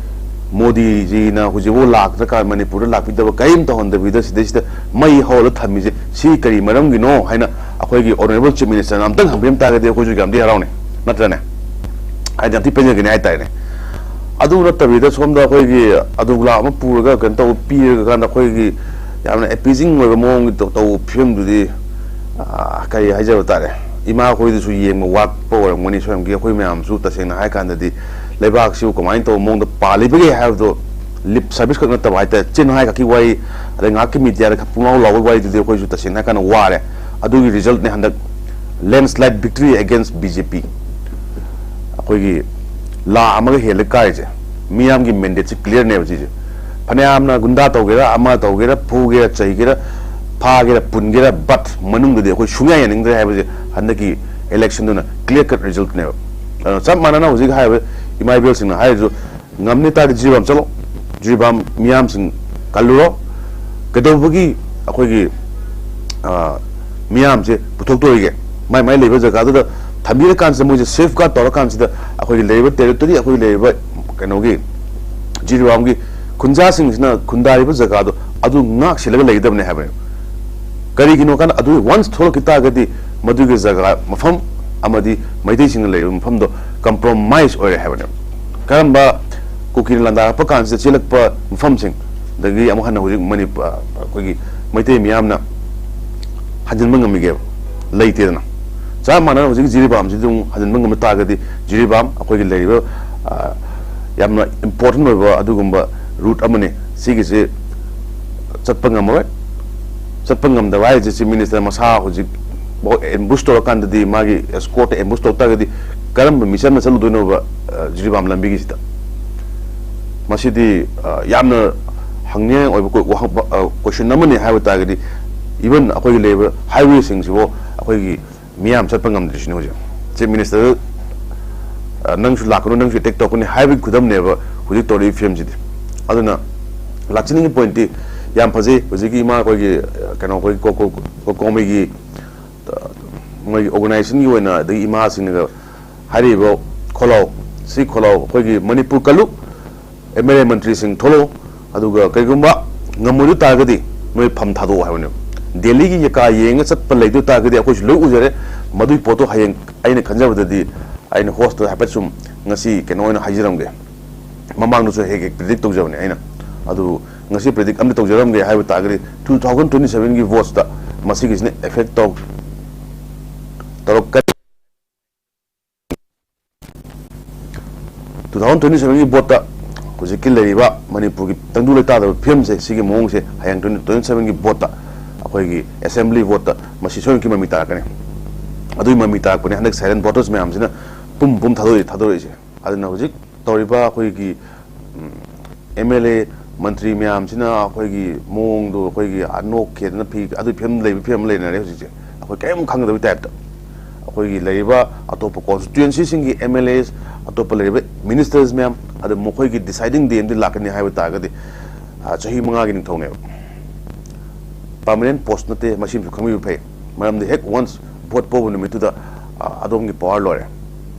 ꯃꯣꯗꯤꯖꯤꯅ ꯍꯧꯖꯤꯛꯐꯥꯎ ꯂꯥꯛꯇ꯭ꯔꯀꯥꯟ ꯃꯅꯤꯄꯨꯔꯗ ꯂꯥꯛꯄꯤꯗꯕ ꯀꯔꯤꯝ ꯇꯧꯍꯟꯗꯕꯤꯗ ꯁꯤꯗꯩꯁꯤꯗ ꯃꯩ ꯍꯧꯔꯒ ꯊꯝꯃꯤꯁꯦ ꯁꯤ ꯀꯔꯤ ꯃꯔꯝꯒꯤꯅꯣ?" ꯍꯥꯏꯅ ꯑꯩꯈꯣꯏꯒꯤ ꯑꯣꯅꯔꯦꯕꯜ ꯆꯤꯐ ꯃꯤꯅꯤꯁꯇꯔꯅ ꯑꯝꯇꯪ ꯍꯪꯕꯤꯔꯝ ꯇꯥꯔꯒꯗꯤ ꯑꯩꯈꯣꯏꯁꯨ ꯌꯥꯝꯗꯤ ꯍꯔꯥꯎꯅꯤ, ꯅꯠꯇ꯭ꯔꯅꯦ? ꯍꯥꯏꯗꯤ ꯌꯥꯝ ꯊꯤ ꯄꯦꯟꯖꯒꯅꯤ ꯍꯥꯏꯇꯥꯔꯦꯅꯦ꯫ ꯑꯗꯨ ꯅꯠꯇꯕꯤꯗ ꯁꯣꯝꯗ ꯑꯩꯈꯣꯏꯒꯤ ꯑꯗꯨꯒꯂꯥ ꯑꯃ ꯄꯨꯔꯒ ꯀꯩꯅꯣ ꯇꯧꯕ ꯄꯤꯔꯒ ꯀꯥꯟꯗ ꯑꯩꯈꯣꯏꯒꯤ ꯌꯥꯝꯅ ꯑꯦꯄꯤꯖꯤꯡ ꯑꯣꯏꯕ ꯃꯑꯣꯡꯒꯤ ꯇꯧ-, ꯇꯧꯕ ꯐꯤꯕꯝꯗꯨꯗꯤ, ꯑꯥ, ꯀꯔꯤ ꯍꯥꯏꯖꯕ ꯇꯥꯔꯦ, ꯏꯃꯥ ꯈꯣꯏꯗꯁꯨ ꯌꯦꯡꯕ ꯋꯥꯠꯄ ꯑꯣꯏꯔꯝꯒꯅꯤ ꯁꯣꯏꯔꯝꯒꯦ꯫ ꯑꯩꯈꯣꯏ ꯃꯌꯥꯝꯁꯨ ꯇꯁꯦꯡꯅ ꯍꯥꯏ ꯀꯥꯟꯗꯗꯤ ꯂꯩꯕꯥꯛꯁꯤꯕꯨ ꯀꯃꯥꯏꯅ ꯇꯧꯕ ꯃꯑꯣꯡꯗ ꯄꯥꯜꯂꯤꯕꯒꯦ ꯍꯥꯏꯕꯗꯣ ꯂꯤꯞ ꯁꯔꯚꯤꯁ ꯈꯛ ꯅꯠꯇꯕ ꯍꯥꯏꯇꯥꯔꯦ, ꯆꯤꯟ ꯍꯥꯏ ꯈꯛꯀꯤ ꯋꯥꯔꯤ, ꯑꯗꯩ ꯉꯥꯏꯍꯥꯛꯀꯤ ꯃꯤꯗꯤꯌꯥꯗ ꯈꯛ ꯄꯨꯡꯂꯥꯎ ꯂꯥꯎꯕꯒꯤ ꯋꯥꯔꯤꯗꯨꯗꯤ ꯑꯩꯈꯣꯏꯁꯨ ꯇꯁꯦꯡꯅ ꯍꯥꯏ ꯀꯥꯟꯗ ꯋꯥꯔꯦ꯫ ꯑꯗꯨꯒꯤ ꯔꯤꯖꯜꯠꯅꯦ ꯍꯟꯗꯛ landslide victory against B J ꯄꯤ꯫ ꯑꯩꯈꯣꯏꯒꯤ ꯂꯥ ꯑꯃꯒ ꯍꯦꯜꯂꯦ ꯀꯥꯔꯤꯁꯦ꯫ ꯃꯤꯌꯥꯝꯒꯤ ꯃꯦꯟꯗꯦꯠꯁꯦ ꯀ꯭ꯂꯤꯌꯥꯔꯅꯦꯕ ꯁꯤꯁꯦ꯫ ꯐꯅꯌꯥꯝꯅ ꯒꯨꯟꯗꯥ ꯇꯧꯒꯦꯔꯥ, ꯑꯃ ꯇꯧꯒꯦꯔꯥ, ꯐꯨꯒꯦꯔꯥ, ꯆꯩꯒꯦꯔꯥ, ꯐꯥꯒꯦꯔꯥ, ꯄꯨꯟꯒꯦꯔꯥ, but ꯃꯅꯨꯡꯗꯗꯤ ꯑꯩꯈꯣꯏ ꯁꯨꯡꯌꯥ ꯌꯥꯅꯤꯡꯗ꯭ꯔꯦ ꯍꯥꯏꯕꯁꯦ ꯍꯟꯗꯛꯀꯤ ꯏꯂꯦꯛꯁꯟꯗꯨꯅ ꯀ꯭ꯂꯤꯌꯥꯔ ꯀꯠ ꯔꯤꯖꯜꯠꯅꯦꯕ꯫ ꯑꯗꯨꯅ ꯆꯞ ꯃꯥꯟꯅꯅ ꯍꯧꯖꯤꯛ ꯍꯥꯏꯔꯤꯕ ꯏꯃꯥ ꯏꯕꯦꯜꯁꯤꯡꯅ ꯍꯥꯏꯔꯤꯁꯨ, ꯉꯝꯅꯤ ꯇꯥꯔꯗꯤ ꯖꯤꯔꯤꯕꯥꯝ ꯆꯠꯂꯣ, ꯖꯤꯔꯤꯕꯥꯝ ꯃꯤꯌꯥꯝꯁꯤꯡ ꯀꯜꯂꯨꯔꯣ, ꯀꯩꯗꯧꯕꯒꯤ ꯑꯩꯈꯣꯏꯒꯤ, ꯑ, ꯃꯤꯌꯥꯝꯁꯦ ꯄꯨꯊꯣꯛꯇꯣꯔꯤꯒꯦ? ꯃꯥꯏ ꯃꯥꯏ ꯂꯩꯕ ꯖꯒꯥꯗꯨꯗ ꯊꯝꯕꯤꯔꯀꯥꯟꯁꯤꯗ, ꯃꯣꯏꯁꯦ ꯁꯦꯐ ꯒꯥꯔꯗ ꯇꯧꯔꯀꯥꯟꯁꯤꯗ, ꯑꯩꯈꯣꯏꯒꯤ ꯂꯩꯔꯤꯕ ꯇꯦꯔꯤꯇꯣꯔꯤ, ꯑꯩꯈꯣꯏꯒꯤ ꯂꯩꯔꯤꯕ ꯀꯩꯅꯣꯒꯤ ꯖꯤꯔꯤꯕꯥꯝꯒꯤ ꯈꯨꯟꯖꯥꯁꯤꯡꯁꯤꯅ ꯈꯨꯟꯗꯥꯔꯤꯕ ꯖꯒꯥꯗꯣ ꯑꯗꯨ ꯉꯥꯛ ꯁꯦꯜꯂꯒ ꯂꯩꯒꯗꯕꯅꯦ ꯍꯥꯏꯕꯅꯦꯕ꯫ ꯀꯔꯤꯒꯤꯅꯣ ꯀꯥꯟꯗ ꯑꯗꯨ ꯋꯥꯟꯁ ꯊꯣꯛꯂꯛꯈꯤ ꯇꯥꯔꯒꯗꯤ ꯃꯗꯨꯒꯤ ꯖꯒꯥ, ꯃꯐꯝ ꯑꯃꯗꯤ ꯃꯩꯇꯩꯁꯤꯡꯅ ꯂꯩꯔꯤꯕ ꯃꯐꯝꯗꯣ compromise ꯑꯣꯏꯔꯦ ꯍꯥꯏꯕꯅꯦꯕ꯫ ꯀꯔꯝꯕ ꯀꯨꯀꯤꯅ ꯂꯥꯟꯗꯥꯔꯛꯄ ꯀꯥꯟꯁꯤꯗ ꯆꯦꯜꯂꯛꯄ ꯃꯐꯝꯁꯤꯡ, ꯑꯗꯒꯤ ꯑꯃꯨꯛ ꯍꯟꯅ ꯍꯧꯖꯤꯛ ꯃꯅꯤꯄꯨꯔ, ꯑꯩꯈꯣꯏꯒꯤ ꯃꯩꯇꯩ ꯃꯤꯌꯥꯝꯅ ꯍꯟꯖꯤꯟꯕ ꯉꯝꯃꯤꯒꯦꯕ? ꯂꯩꯇꯦꯗꯅ꯫ ꯆꯞ ꯃꯥꯟꯅꯅ ꯍꯧꯖꯤꯛ ꯖꯤꯔꯤꯕꯥꯝꯁꯤꯗ ꯑꯃꯨꯛ ꯍꯟꯖꯤꯟꯕ ꯉꯝꯕ ꯇꯥꯔꯒꯗꯤ, ꯖꯤꯔꯤꯕꯥꯝ ꯑꯩꯈꯣꯏꯒꯤ ꯂꯩꯔꯤꯕ, ꯑ, ꯌꯥꯝꯅ important ꯑꯣꯏꯕ ꯑꯗꯨꯒꯨꯝꯕ route ꯑꯃꯅꯤ꯫ ꯁꯤꯒꯤꯁꯤ ꯆꯠꯄ ꯉꯝꯃꯔꯣꯏ꯫ ꯆꯠꯄ ꯉꯝꯗꯕ ꯍꯥꯏꯁꯦ Chief Minister ꯃꯁꯥ ꯍꯧꯖꯤꯛ ambush ꯇꯧꯔꯀꯥꯟꯗꯗꯤ, ꯃꯥꯒꯤ escort ambush ꯇꯧ ꯇꯥꯔꯒꯗꯤ ꯀꯔꯝꯕ ꯃꯤꯆꯝꯅ ꯆꯠꯂꯨꯗꯣꯏꯅꯣꯕ, ꯑ, ꯖꯤꯔꯤꯕꯥꯝ ꯂꯝꯕꯤꯒꯤꯁꯤꯗ? ꯃꯁꯤꯗꯤ, ꯑ, ꯌꯥꯝꯅ ꯍꯪꯅꯤꯡꯉꯥꯏ ꯑꯣꯏꯕ ꯀꯣꯏ-, ꯋꯥꯍꯪ-, ꯑ, question ꯑꯃꯅꯤ ꯍꯥꯏꯕ ꯇꯥꯔꯒꯗꯤ, even ꯑꯩꯈꯣꯏꯒꯤ ꯂꯩꯔꯤꯕ highway ꯁꯤꯡꯁꯤꯕꯨ ꯑꯩꯈꯣꯏꯒꯤ ꯃꯤꯌꯥꯝ ꯆꯠꯄ ꯉꯝꯗ꯭ꯔꯤꯁꯤꯅꯤ ꯍꯧꯖꯤꯛ꯫ Chief Minister, ꯑ, ꯅꯪꯁꯨ ꯂꯥꯛꯀꯅꯨ, ꯅꯪꯁꯨ attack ꯇꯧꯔꯛꯀꯅꯤ ꯍꯥꯏꯕꯒꯤ ꯈꯨꯗꯝꯅꯦꯕ ꯍꯧꯖꯤꯛ ꯇꯧꯔꯤꯕ ꯐꯤꯕꯝꯁꯤꯗꯤ꯫ ꯑꯗꯨꯅ ꯂꯥꯛꯆꯅꯤꯡꯉꯤ point ꯇꯤ ꯌꯥꯝ ꯐꯖꯩ꯫ ꯍꯧꯖꯤꯛꯀꯤ ꯏꯃꯥ ꯑꯩꯈꯣꯏꯒꯤ, ꯑ, ꯀꯩꯅꯣ, ꯑꯩꯈꯣꯏꯒꯤ ꯀꯣ-, ꯀꯣ-, ꯀꯣ-, ꯀꯣꯃꯤꯒꯤ, ꯑ, ꯃꯣꯏꯒꯤ organization ꯒꯤ ꯑꯣꯏꯅ, ꯑꯗꯒꯤ ꯏꯃꯥꯁꯤꯡꯅꯒ ꯍꯥꯏꯔꯤꯕ ꯈꯣꯜꯂꯥꯎ, ꯁꯤ ꯈꯣꯜꯂꯥꯎ, ꯑꯩꯈꯣꯏꯒꯤ ꯃꯅꯤꯄꯨꯔ ꯀꯜꯂꯨ, MLA ꯃꯟꯇ꯭ꯔꯤꯁꯤꯡ ꯊꯣꯛꯂꯛꯎ, ꯑꯗꯨꯒ ꯀꯔꯤꯒꯨꯝꯕ ꯉꯝꯃꯣꯏꯗ ꯇꯥꯔꯒꯗꯤ ꯅꯣꯏ ꯐꯝ ꯊꯥꯗꯣꯛꯑꯣ ꯍꯥꯏꯕꯅꯦꯕ꯫ ꯗꯦꯜꯂꯤꯒꯤ ꯌꯦꯀꯥ ꯌꯦꯡꯉ ꯆꯠꯄ ꯂꯩꯗꯣꯏ ꯇꯥꯔꯒꯗꯤ ꯑꯩꯈꯣꯏꯁꯨ ꯂꯣꯏ ꯎꯖꯔꯦ꯫ ꯃꯗꯨꯒꯤ ꯄꯣꯠꯇꯣ ꯍꯌꯦꯡ ꯑꯩꯅ ꯈꯟꯖꯕꯗꯗꯤ, ꯑꯩꯅ host ꯇ ꯍꯥꯏꯐꯦꯠ ꯁꯨꯝ ꯉꯁꯤ ꯀꯩꯅꯣ ꯑꯣꯏꯅ ꯍꯥꯏꯖꯔꯝꯒꯦ꯫ ꯃꯃꯥꯡꯗꯁꯨ ꯍꯦꯛ ꯍꯦꯛ predict ꯇꯧꯖꯕꯅꯦ ꯑꯩꯅ꯫ ꯑꯗꯨ ꯉꯁꯤ predict ꯑꯝꯇ ꯇꯧꯖꯔꯝꯒꯦ ꯍꯥꯏꯕ ꯇꯥꯔꯒꯗꯤ, two thousand twenty seven ꯒꯤ votes ꯇ ꯃꯁꯤꯒꯤꯁꯤꯅ effect ꯇꯧ-, ꯇꯧꯔꯛꯀꯅꯤ꯫ Two thousand twenty seven ꯒꯤ vote ꯇ ꯍꯧꯖꯤꯛꯀꯤ ꯂꯩꯔꯤꯕ ꯃꯅꯤꯄꯨꯔꯒꯤ ꯇꯪꯗꯨ ꯂꯩꯇꯥꯗꯕ ꯐꯤꯕꯝꯁꯦ, ꯁꯤꯒꯤ ꯃꯑꯣꯡꯁꯦ ꯍꯌꯦꯡ twenty twenty seven ꯒꯤ vote ꯇ, ꯑꯩꯈꯣꯏꯒꯤ assembly vote ꯇ ꯃꯁꯤ ꯁꯣꯏꯗꯅꯀꯤ ꯃꯃꯤ ꯇꯥꯔꯛꯀꯅꯤ꯫ ꯑꯗꯨꯒꯤ ꯃꯃꯤ ꯇꯥꯔꯛꯄꯅꯦ ꯍꯟꯗꯛ silent voters ꯃꯌꯥꯝꯁꯤꯅ ꯄꯨꯝ ꯄꯨꯝ ꯊꯥꯗꯣꯔꯛꯏ-, ꯊꯥꯗꯣꯔꯛꯏꯁꯦ꯫ ꯑꯗꯨꯅ ꯍꯧꯖꯤꯛ ꯇꯧꯔꯤꯕ ꯑꯩꯈꯣꯏꯒꯤ, ꯎꯝ, MLA ꯃꯟꯇ꯭ꯔꯤ ꯃꯌꯥꯝꯁꯤꯅ ꯑꯩꯈꯣꯏꯒꯤ ꯃꯑꯣꯡꯗꯣ, ꯑꯩꯈꯣꯏꯒꯤ ꯑꯅꯣꯛ ꯈꯦꯗꯅ ꯐꯤ, ꯑꯗꯨꯒꯤ ꯐꯤꯕꯝ ꯂꯩꯕ ꯐꯤꯕꯝ ꯂꯩꯅꯔꯦ ꯍꯧꯖꯤꯛꯁꯦ꯫ ꯑꯩꯈꯣꯏ ꯀꯔꯤꯝ ꯈꯪꯗꯕꯒꯤ type ꯇ꯫ ꯑꯩꯈꯣꯏꯒꯤ ꯂꯩꯔꯤꯕ ꯑꯇꯣꯞꯄ constituency ꯁꯤꯡꯒꯤ MLAs, ꯑꯇꯣꯞꯄ ꯂꯩꯔꯤꯕ ministers ꯃꯌꯥꯝ, ꯑꯗꯨ ꯃꯈꯣꯏꯒꯤ deciding day ꯑꯃꯗꯤ ꯂꯥꯛꯀꯅꯤ ꯍꯥꯏꯕ ꯇꯥꯔꯒꯗꯤ, ꯑ, ꯆꯍꯤ ꯃꯉꯥꯒꯤ ꯅꯤꯡꯊꯧꯅꯦꯕ꯫ Permanent post ꯅꯠꯇꯦ, ꯃꯁꯤꯃꯁꯨ ꯈꯪꯕꯤꯕ ꯐꯩ꯫ ꯃꯔꯝꯗꯤ ꯍꯦꯛ once vote ꯄꯣꯕ ꯅꯨꯃꯤꯠꯇꯨꯗ, ꯑ, ꯑꯗꯣꯝꯒꯤ power ꯂꯣꯏꯔꯦ꯫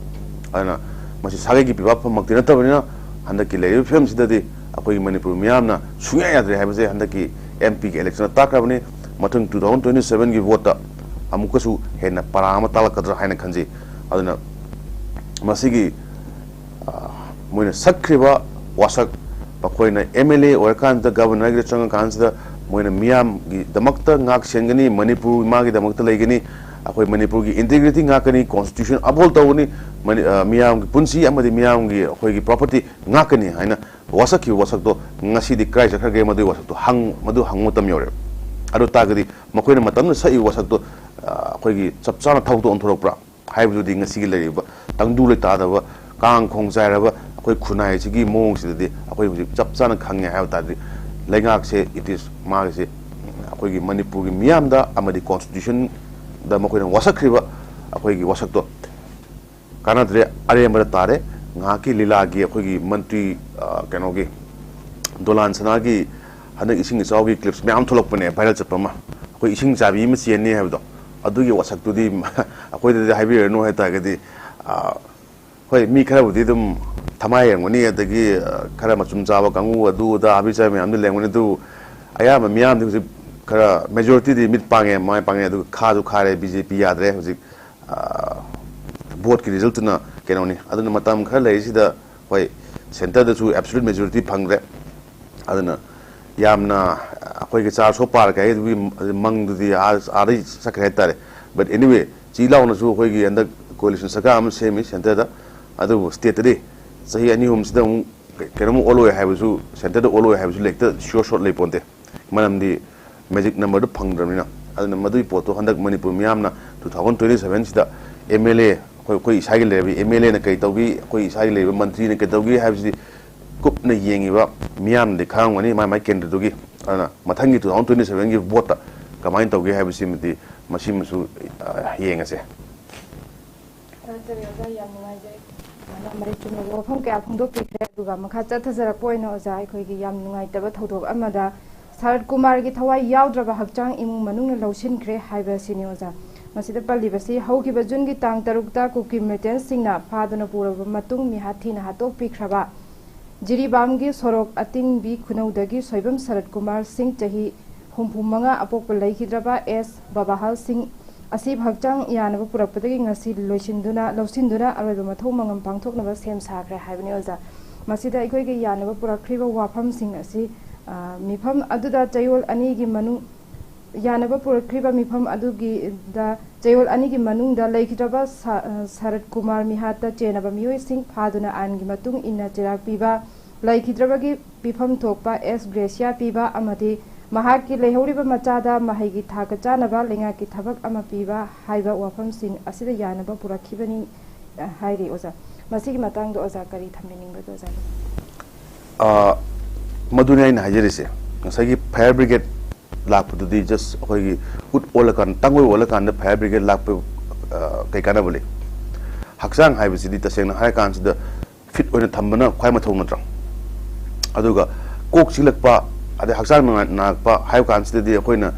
ꯑꯗꯨꯅ ꯃꯁꯤ ꯁꯥꯒꯩꯒꯤ ꯄꯤꯕꯥꯛ ꯐꯝꯃꯛꯇꯤ ꯅꯠꯇꯕꯅꯤꯅ, ꯍꯟꯗꯛꯀꯤ ꯂꯩꯔꯤꯕ ꯐꯤꯕꯝꯁꯤꯗꯗꯤ ꯑꯩꯈꯣꯏꯒꯤ ꯃꯅꯤꯄꯨꯔ ꯃꯤꯌꯥꯝꯅ ꯁꯨꯡꯌꯥ ꯌꯥꯗ꯭ꯔꯦ ꯍꯥꯏꯕꯁꯦ ꯍꯟꯗꯛꯀꯤ MP ꯒꯤ election ꯗ ꯇꯥꯛꯈ꯭ꯔꯕꯅꯤ꯫ ꯃꯊꯪ two thousand twenty seven ꯒꯤ vote ꯇ ꯑꯃꯨꯛꯀꯁꯨ ꯍꯦꯟꯅ ꯄꯔꯥ ꯑꯃ ꯇꯥꯛꯂꯛꯀꯗ꯭ꯔꯥ ꯍꯥꯏꯅ ꯈꯟꯖꯩ꯫ ꯑꯗꯨꯅ ꯃꯁꯤꯒꯤ, ꯑ, ꯃꯣꯏꯅ ꯁꯛꯈ꯭ꯔꯤꯕ ꯋꯥꯁꯛ, ꯃꯈꯣꯏꯅ M L A ꯑꯣꯏꯔꯀꯥꯟꯗ, governorꯒꯤꯗ ꯆꯪꯉꯀꯥꯟꯁꯤꯗ, ꯃꯣꯏꯅ ꯃꯤꯌꯥꯝꯒꯤꯗꯃꯛꯇ ꯉꯥꯛ ꯁꯦꯟꯒꯅꯤ, ꯃꯅꯤꯄꯨꯔ ꯃꯥꯒꯤꯗꯃꯛꯇ ꯂꯩꯒꯅꯤ, ꯑꯩꯈꯣꯏ ꯃꯅꯤꯄꯨꯔꯒꯤ integrity ꯉꯥꯛꯀꯅꯤ, constitution uphold ꯇꯧꯒꯅꯤ, ꯃꯅꯤ-, ꯑ, ꯃꯤꯌꯥꯝꯒꯤ ꯄꯨꯟꯁꯤ ꯑꯃꯗꯤ ꯃꯤꯌꯥꯝꯒꯤ ꯑꯩꯈꯣꯏꯒꯤ property ꯉꯥꯛꯀꯅꯤ ꯍꯥꯏꯅ ꯋꯥꯁꯛꯈꯤꯕ ꯋꯥꯁꯛꯇꯣ ꯉꯁꯤꯗꯤ ꯀꯗꯥꯏ ꯆꯠꯈ꯭ꯔꯒꯦ? ꯃꯗꯨꯒꯤ ꯋꯥꯁꯛꯇꯣ ꯍꯪ-, ꯃꯗꯨ ꯍꯪꯕ ꯃꯇꯝ ꯌꯧꯔꯦ꯫ ꯑꯗꯨ ꯇꯥꯔꯒꯗꯤ ꯃꯈꯣꯏꯅ ꯃꯇꯝꯗꯨꯗ ꯁꯛꯏꯕ ꯋꯥꯁꯛꯇꯣ, ꯑ, ꯑꯩꯈꯣꯏꯒꯤ ꯆꯞ ꯆꯥꯅ ꯊꯕꯛꯇ ꯑꯣꯟꯊꯣꯔꯛꯄ꯭ꯔꯥ ꯍꯥꯏꯕꯗꯨꯗꯤ ꯉꯁꯤꯒꯤ ꯂꯩꯔꯤꯕ ꯇꯪꯗꯨ ꯂꯩꯇꯥꯗꯕ, ꯀꯥꯡ ꯈꯣꯡ ꯆꯥꯏꯔꯕ ꯑꯩꯈꯣꯏ ꯈꯨꯟꯅꯥꯏꯁꯤꯒꯤ ꯃꯑꯣꯡꯁꯤꯗꯗꯤ ꯑꯩꯈꯣꯏ ꯍꯧꯖꯤꯛ ꯆꯞ ꯆꯥꯅ ꯈꯪꯉꯦ ꯍꯥꯏꯕ ꯇꯥꯔꯗꯤ, ꯂꯩꯉꯥꯛꯁꯦ, it is, ꯃꯥꯒꯤꯁꯦ ꯑꯩꯈꯣꯏꯒꯤ ꯃꯅꯤꯄꯨꯔꯒꯤ ꯃꯤꯌꯥꯝꯗ ꯑꯃꯗꯤ constitutionꯗ ꯃꯈꯣꯏꯅ ꯋꯥꯁꯛꯈ꯭ꯔꯤꯕ ꯑꯩꯈꯣꯏꯒꯤ ꯋꯥꯁꯛꯇꯣ ꯀꯥꯟꯅꯗ꯭ꯔꯦ, ꯑꯔꯦꯝꯕꯗ ꯇꯥꯔꯦ꯫ ꯉꯥꯏꯍꯥꯛꯀꯤ ꯂꯤꯂꯥꯒꯤ ꯑꯩꯈꯣꯏꯒꯤ ꯃꯟꯇ꯭ꯔꯤ, ꯑ, ꯀꯩꯅꯣꯒꯤ, ꯗꯣꯂꯥꯟ ꯁꯅꯥꯒꯤ ꯍꯟꯗꯛ ꯏꯁꯤꯡ ꯏꯆꯥꯎꯒꯤ clips ꯃꯌꯥꯝ ꯊꯣꯛꯂꯛꯄꯅꯦ, viral ꯆꯠꯄ ꯑꯃ, ꯑꯩꯈꯣꯏ ꯏꯁꯤꯡ ꯆꯥꯏꯕꯤ ꯑꯃ ꯆꯦꯟꯅꯤ ꯍꯥꯏꯕꯗꯣ, ꯑꯗꯨꯒꯤ ꯋꯥꯁꯛꯇꯨꯗꯤ ꯑꯩꯈꯣꯏꯗꯗꯤ ꯍꯥꯏꯕꯤꯔꯅꯨ ꯍꯥꯏꯇꯥꯔꯒꯗꯤ, ꯑ, ꯍꯣꯏ, ꯃꯤ ꯈꯔꯕꯨꯗꯤ ꯑꯗꯨꯝ ꯊꯃꯥꯏ ꯌꯦꯡꯒꯅꯤ, ꯑꯗꯒꯤ, ꯑ, ꯈꯔ ꯃꯆꯨꯝ ꯆꯥꯕ ꯀꯥꯡꯕꯨ, ꯑꯗꯨ ꯑꯗꯥ ꯍꯥꯕꯤ ꯆꯥꯕꯤ ꯃꯌꯥꯝꯗꯤ ꯂꯩꯔꯝꯒꯅꯤ, ꯑꯗꯨꯕꯨ ꯑꯌꯥꯝꯕ ꯃꯤꯌꯥꯝꯗꯤ ꯍꯧꯖꯤꯛ ꯈꯔ majoritydꯤ ꯃꯤꯠ ꯄꯥꯡꯉꯦ, ꯃꯃꯥꯏ ꯄꯥꯡꯉꯦ, ꯑꯗꯨꯒ ꯈꯥꯁꯨ ꯈꯥꯔꯦ, B J P ꯌꯥꯗ꯭ꯔꯦ ꯍꯧꯖꯤꯛ꯫ ꯑ, voteꯀꯤ resultꯇꯨꯅ ꯀꯩꯅꯣꯅꯤ꯫ ꯑꯗꯨꯅ ꯃꯇꯝ ꯈꯔ ꯂꯩꯔꯤꯁꯤꯗ, ꯍꯣꯏ, centreꯗꯁꯨ absolute majority ꯐꯪꯗ꯭ꯔꯦ꯫ ꯑꯗꯨꯅ ꯌꯥꯝꯅ ꯑꯩꯈꯣꯏꯒꯤ ꯆꯥꯔ ꯁꯣ ꯄꯥꯔ ꯀꯩ ꯑꯗꯨꯒꯤ ꯃꯪꯗꯨꯗꯤ ꯑꯥ-, ꯑꯥꯗꯩ ꯆꯠꯈ꯭ꯔꯦ ꯍꯥꯏꯇꯥꯔꯦ꯫ But anyway, ꯆꯤ ꯂꯥꯎꯅꯁꯨ ꯑꯩꯈꯣꯏꯒꯤ ꯍꯟꯗꯛ coalition ꯁꯔꯀꯥꯔ ꯑꯃ ꯁꯦꯝꯃꯤ centreꯗ꯫ ꯑꯗꯨꯕꯨ stateꯇꯗꯤ ꯆꯍꯤ ꯑꯅꯤ ꯑꯍꯨꯝꯁꯤꯗ ꯑꯃꯨꯛ ꯀꯩꯅꯣꯝ ꯑꯣꯜꯂꯣꯏ ꯍꯥꯏꯕꯁꯨ, centreꯗ ꯑꯣꯜꯂꯣꯏ ꯍꯥꯏꯕꯁꯨ ꯍꯦꯛꯇ sure shot ꯂꯩ ꯄꯣꯟꯇꯦ꯫ ꯃꯔꯝꯗꯤ magic numberꯗꯨ ꯐꯪꯗ꯭ꯔꯕꯅꯤꯅ꯫ ꯑꯗꯨꯅ ꯃꯗꯨꯒꯤ ꯄꯣꯠꯇꯣ ꯍꯟꯗꯛ ꯃꯅꯤꯄꯨꯔ ꯃꯤꯌꯥꯝꯅ two thousand twenty sevenꯁꯤꯗ M L A, ꯑꯩꯈꯣꯏ, ꯑꯩꯈꯣꯏ ꯏꯁꯥꯒꯤ ꯂꯩꯔꯕꯤ M L Aꯅ ꯀꯩ ꯇꯧꯈꯤ, ꯑꯩꯈꯣꯏ ꯏꯁꯥꯒꯤ ꯂꯩꯔꯤꯕ ꯃꯟꯇ꯭ꯔꯤꯅ ꯀꯩ ꯇꯧꯈꯤ ꯍꯥꯏꯕꯁꯤꯗꯤ ꯀꯨꯞꯅ ꯌꯦꯡꯉꯤꯕ ꯃꯤꯌꯥꯝꯅꯗꯤ ꯈꯪꯉꯝꯒꯅꯤ ꯃꯥꯏ ꯃꯥꯏ ꯀꯦꯟꯗ꯭ꯔꯗꯨꯒꯤ꯫ ꯑꯗꯨꯅ ꯃꯊꯪꯒꯤ two thousand twenty sevenꯒꯤ voteꯇ ꯀꯃꯥꯏꯅ ꯇꯧꯒꯦ ꯍꯥꯏꯕꯁꯤꯃꯗꯤ ꯃꯁꯤꯃꯁꯨ, ꯑ, ꯌꯦꯡꯉꯁꯦ꯫ ꯊꯥꯒꯠꯆꯔꯤ ꯑꯣꯖꯥ, ꯌꯥꯝ ꯅꯨꯡꯉꯥꯏꯖꯩ꯫ ꯑꯣꯖꯥꯅ ꯃꯔꯤꯛ ꯆꯨꯝꯂꯕ ꯋꯥꯐꯝ ꯀꯌꯥ ꯐꯣꯡꯗꯣꯛꯄꯤꯈ꯭ꯔꯦ꯫ ꯑꯗꯨꯒ ꯃꯈꯥ ꯆꯠꯊꯖꯔꯛꯄ ꯑꯣꯏꯅ ꯑꯣꯖꯥ, ꯑꯩꯈꯣꯏꯒꯤ ꯌꯥꯝ ꯅꯨꯡꯉꯥꯏꯇꯕ ꯊꯧꯗꯣꯛ ꯑꯃꯗ ꯁꯔꯠ ꯀꯨꯃꯥꯔꯒꯤ ꯊꯋꯥꯏ ꯌꯥꯎꯗ꯭ꯔꯕ ꯍꯛꯆꯥꯡ ꯏꯃꯨꯡ ꯃꯅꯨꯡꯅ ꯂꯧꯁꯤꯟꯈ꯭ꯔꯦ ꯍꯥꯏꯕ ꯑꯁꯤꯅꯤ ꯑꯣꯖꯥ꯫ ꯃꯁꯤꯗ ꯄꯜꯂꯤꯕꯁꯤ ꯍꯧꯈꯤꯕ ꯖꯨꯟꯒꯤ ꯇꯥꯡ ꯇꯔꯨꯛꯇ ꯀꯨꯀꯤ militantꯁꯤꯡꯅ ꯐꯥꯗꯨꯅ ꯄꯨꯔꯕ ꯃꯇꯨꯡ ꯃꯤꯍꯥꯠ ꯊꯤꯅ ꯍꯥꯠꯇꯣꯛꯄꯤꯈ꯭ꯔꯕ ꯖꯤꯔꯤꯕꯥꯝꯒꯤ ꯁꯣꯔꯣꯛ ꯑꯇꯤꯡꯕꯤ ꯈꯨꯅꯧꯗꯒꯤ ꯁꯣꯏꯕꯝ ꯁꯔꯠ ꯀꯨꯃꯥꯔ ꯁꯤꯡ, ꯆꯍꯤ ꯍꯨꯝꯐꯨ ꯃꯉꯥ, ꯑꯄꯣꯛꯄ ꯂꯩꯈꯤꯗ꯭ꯔꯕ ꯑꯦꯁ ꯕꯕꯥꯍꯜ ꯁꯤꯡ, ꯑꯁꯤ ꯍꯛꯆꯥꯡ ꯌꯥꯅꯕ ꯄꯨꯔꯛꯄꯗꯒꯤ ꯉꯁꯤ ꯂꯣꯏꯁꯤꯟꯗꯨꯅ, ꯂꯧꯁꯤꯟꯗꯨꯅ ꯑꯔꯣꯏꯕ ꯃꯊꯧ ꯃꯉꯝ ꯄꯥꯡꯊꯣꯛꯅꯕ ꯁꯦꯝ ꯁꯥꯈ꯭ꯔꯦ ꯍꯥꯏꯕꯅꯤ ꯑꯣꯖꯥ꯫ ꯃꯁꯤꯗ ꯑꯩꯈꯣꯏꯒꯤ ꯌꯥꯅꯕ ꯄꯨꯔꯛꯈ꯭ꯔꯤꯕ ꯋꯥꯐꯝꯁꯤꯡ ꯑꯁꯤ, ꯑ, ꯃꯤꯐꯝ ꯑꯗꯨꯗ ꯆꯌꯣꯜ ꯑꯅꯤꯒꯤ ꯃꯅꯨꯡ, ꯌꯥꯅꯕ ꯄꯨꯔꯛꯈ꯭ꯔꯤꯕ ꯃꯤꯐꯝ ꯑꯗꯨꯒꯤꯗ ꯆꯌꯣꯜ ꯑꯅꯤꯒꯤ ꯃꯅꯨꯡꯗ ꯂꯩꯈꯤꯗ꯭ꯔꯕ ꯁ-, ꯑ, ꯁꯔꯠ ꯀꯨꯃꯥꯔ ꯃꯤꯍꯥꯠꯇ ꯆꯦꯟꯅꯕ ꯃꯤꯑꯣꯏꯁꯤꯡ ꯐꯥꯗꯨꯅ ꯑꯥꯏꯟꯒꯤ ꯃꯇꯨꯡ ꯏꯟꯅ ꯆꯩꯔꯥꯛ ꯄꯤꯕ, ꯂꯩꯈꯤꯗ꯭ꯔꯕꯒꯤ ꯄꯤꯐꯝ ꯊꯣꯛꯄ ꯑꯦꯁ ꯒ꯭ꯔꯦꯁꯤꯌꯥ ꯄꯤꯕ ꯑꯃꯗꯤ ꯃꯍꯥꯛꯀꯤ ꯂꯩꯍꯧꯔꯤꯕ ꯃꯆꯥꯗ ꯃꯍꯩꯒꯤ ꯊꯥꯛꯀ ꯆꯥꯅꯕ ꯂꯩꯉꯥꯛꯀꯤ ꯊꯕꯛ ꯑꯃ ꯄꯤꯕ ꯍꯥꯏꯕ ꯋꯥꯐꯝꯁꯤꯡ ꯑꯁꯤꯗ ꯌꯥꯅꯕ ꯄꯨꯔꯛꯈꯤꯕꯅꯤ, ꯑ, ꯍꯥꯏꯔꯤ ꯑꯣꯖꯥ꯫ ꯃꯁꯤꯒꯤ ꯃꯇꯥꯡꯗ ꯑꯣꯖꯥ ꯀꯔꯤ ꯊꯝꯕꯤꯅꯤꯡꯕꯒꯦ ꯑꯣꯖꯥ? ꯑ, ꯃꯗꯨꯅꯤ ꯑꯩꯅ ꯍꯥꯏꯖꯔꯤꯁꯦ꯫ ꯉꯁꯥꯏꯒꯤ fire brigade ꯂꯥꯛꯄꯗꯨꯗꯤ just ꯑꯩꯈꯣꯏꯒꯤ ꯎꯠ ꯑꯣꯜꯂꯀꯥꯟꯗ, ꯇꯥꯡꯒꯣꯏ ꯑꯣꯜꯂꯀꯥꯟꯗ fire brigade ꯂꯥꯛꯄ, ꯑ, ꯀꯩ ꯀꯥꯟꯅꯕ ꯂꯩ? ꯍꯛꯆꯥꯡ ꯍꯥꯏꯕꯁꯤꯗꯤ ꯇꯁꯦꯡꯅ ꯍꯥꯏꯔꯀꯥꯟꯁꯤꯗ ꯐꯤꯠ ꯑꯣꯏꯅ ꯊꯝꯕꯅ ꯈ꯭ꯋꯥꯏ ꯃꯊꯧ ꯅꯠꯇ꯭ꯔꯣ? ꯑꯗꯨꯒ ꯀꯣꯛ ꯆꯤꯛꯂꯛꯄ, ꯑꯗꯩ ꯍꯛꯆꯥꯡ ꯅꯨꯡꯉꯥꯏ-, ꯅꯥꯔꯛꯄ ꯍꯥꯏꯕ ꯀꯥꯟꯁꯤꯗꯗꯤ ꯑꯩꯈꯣꯏꯅ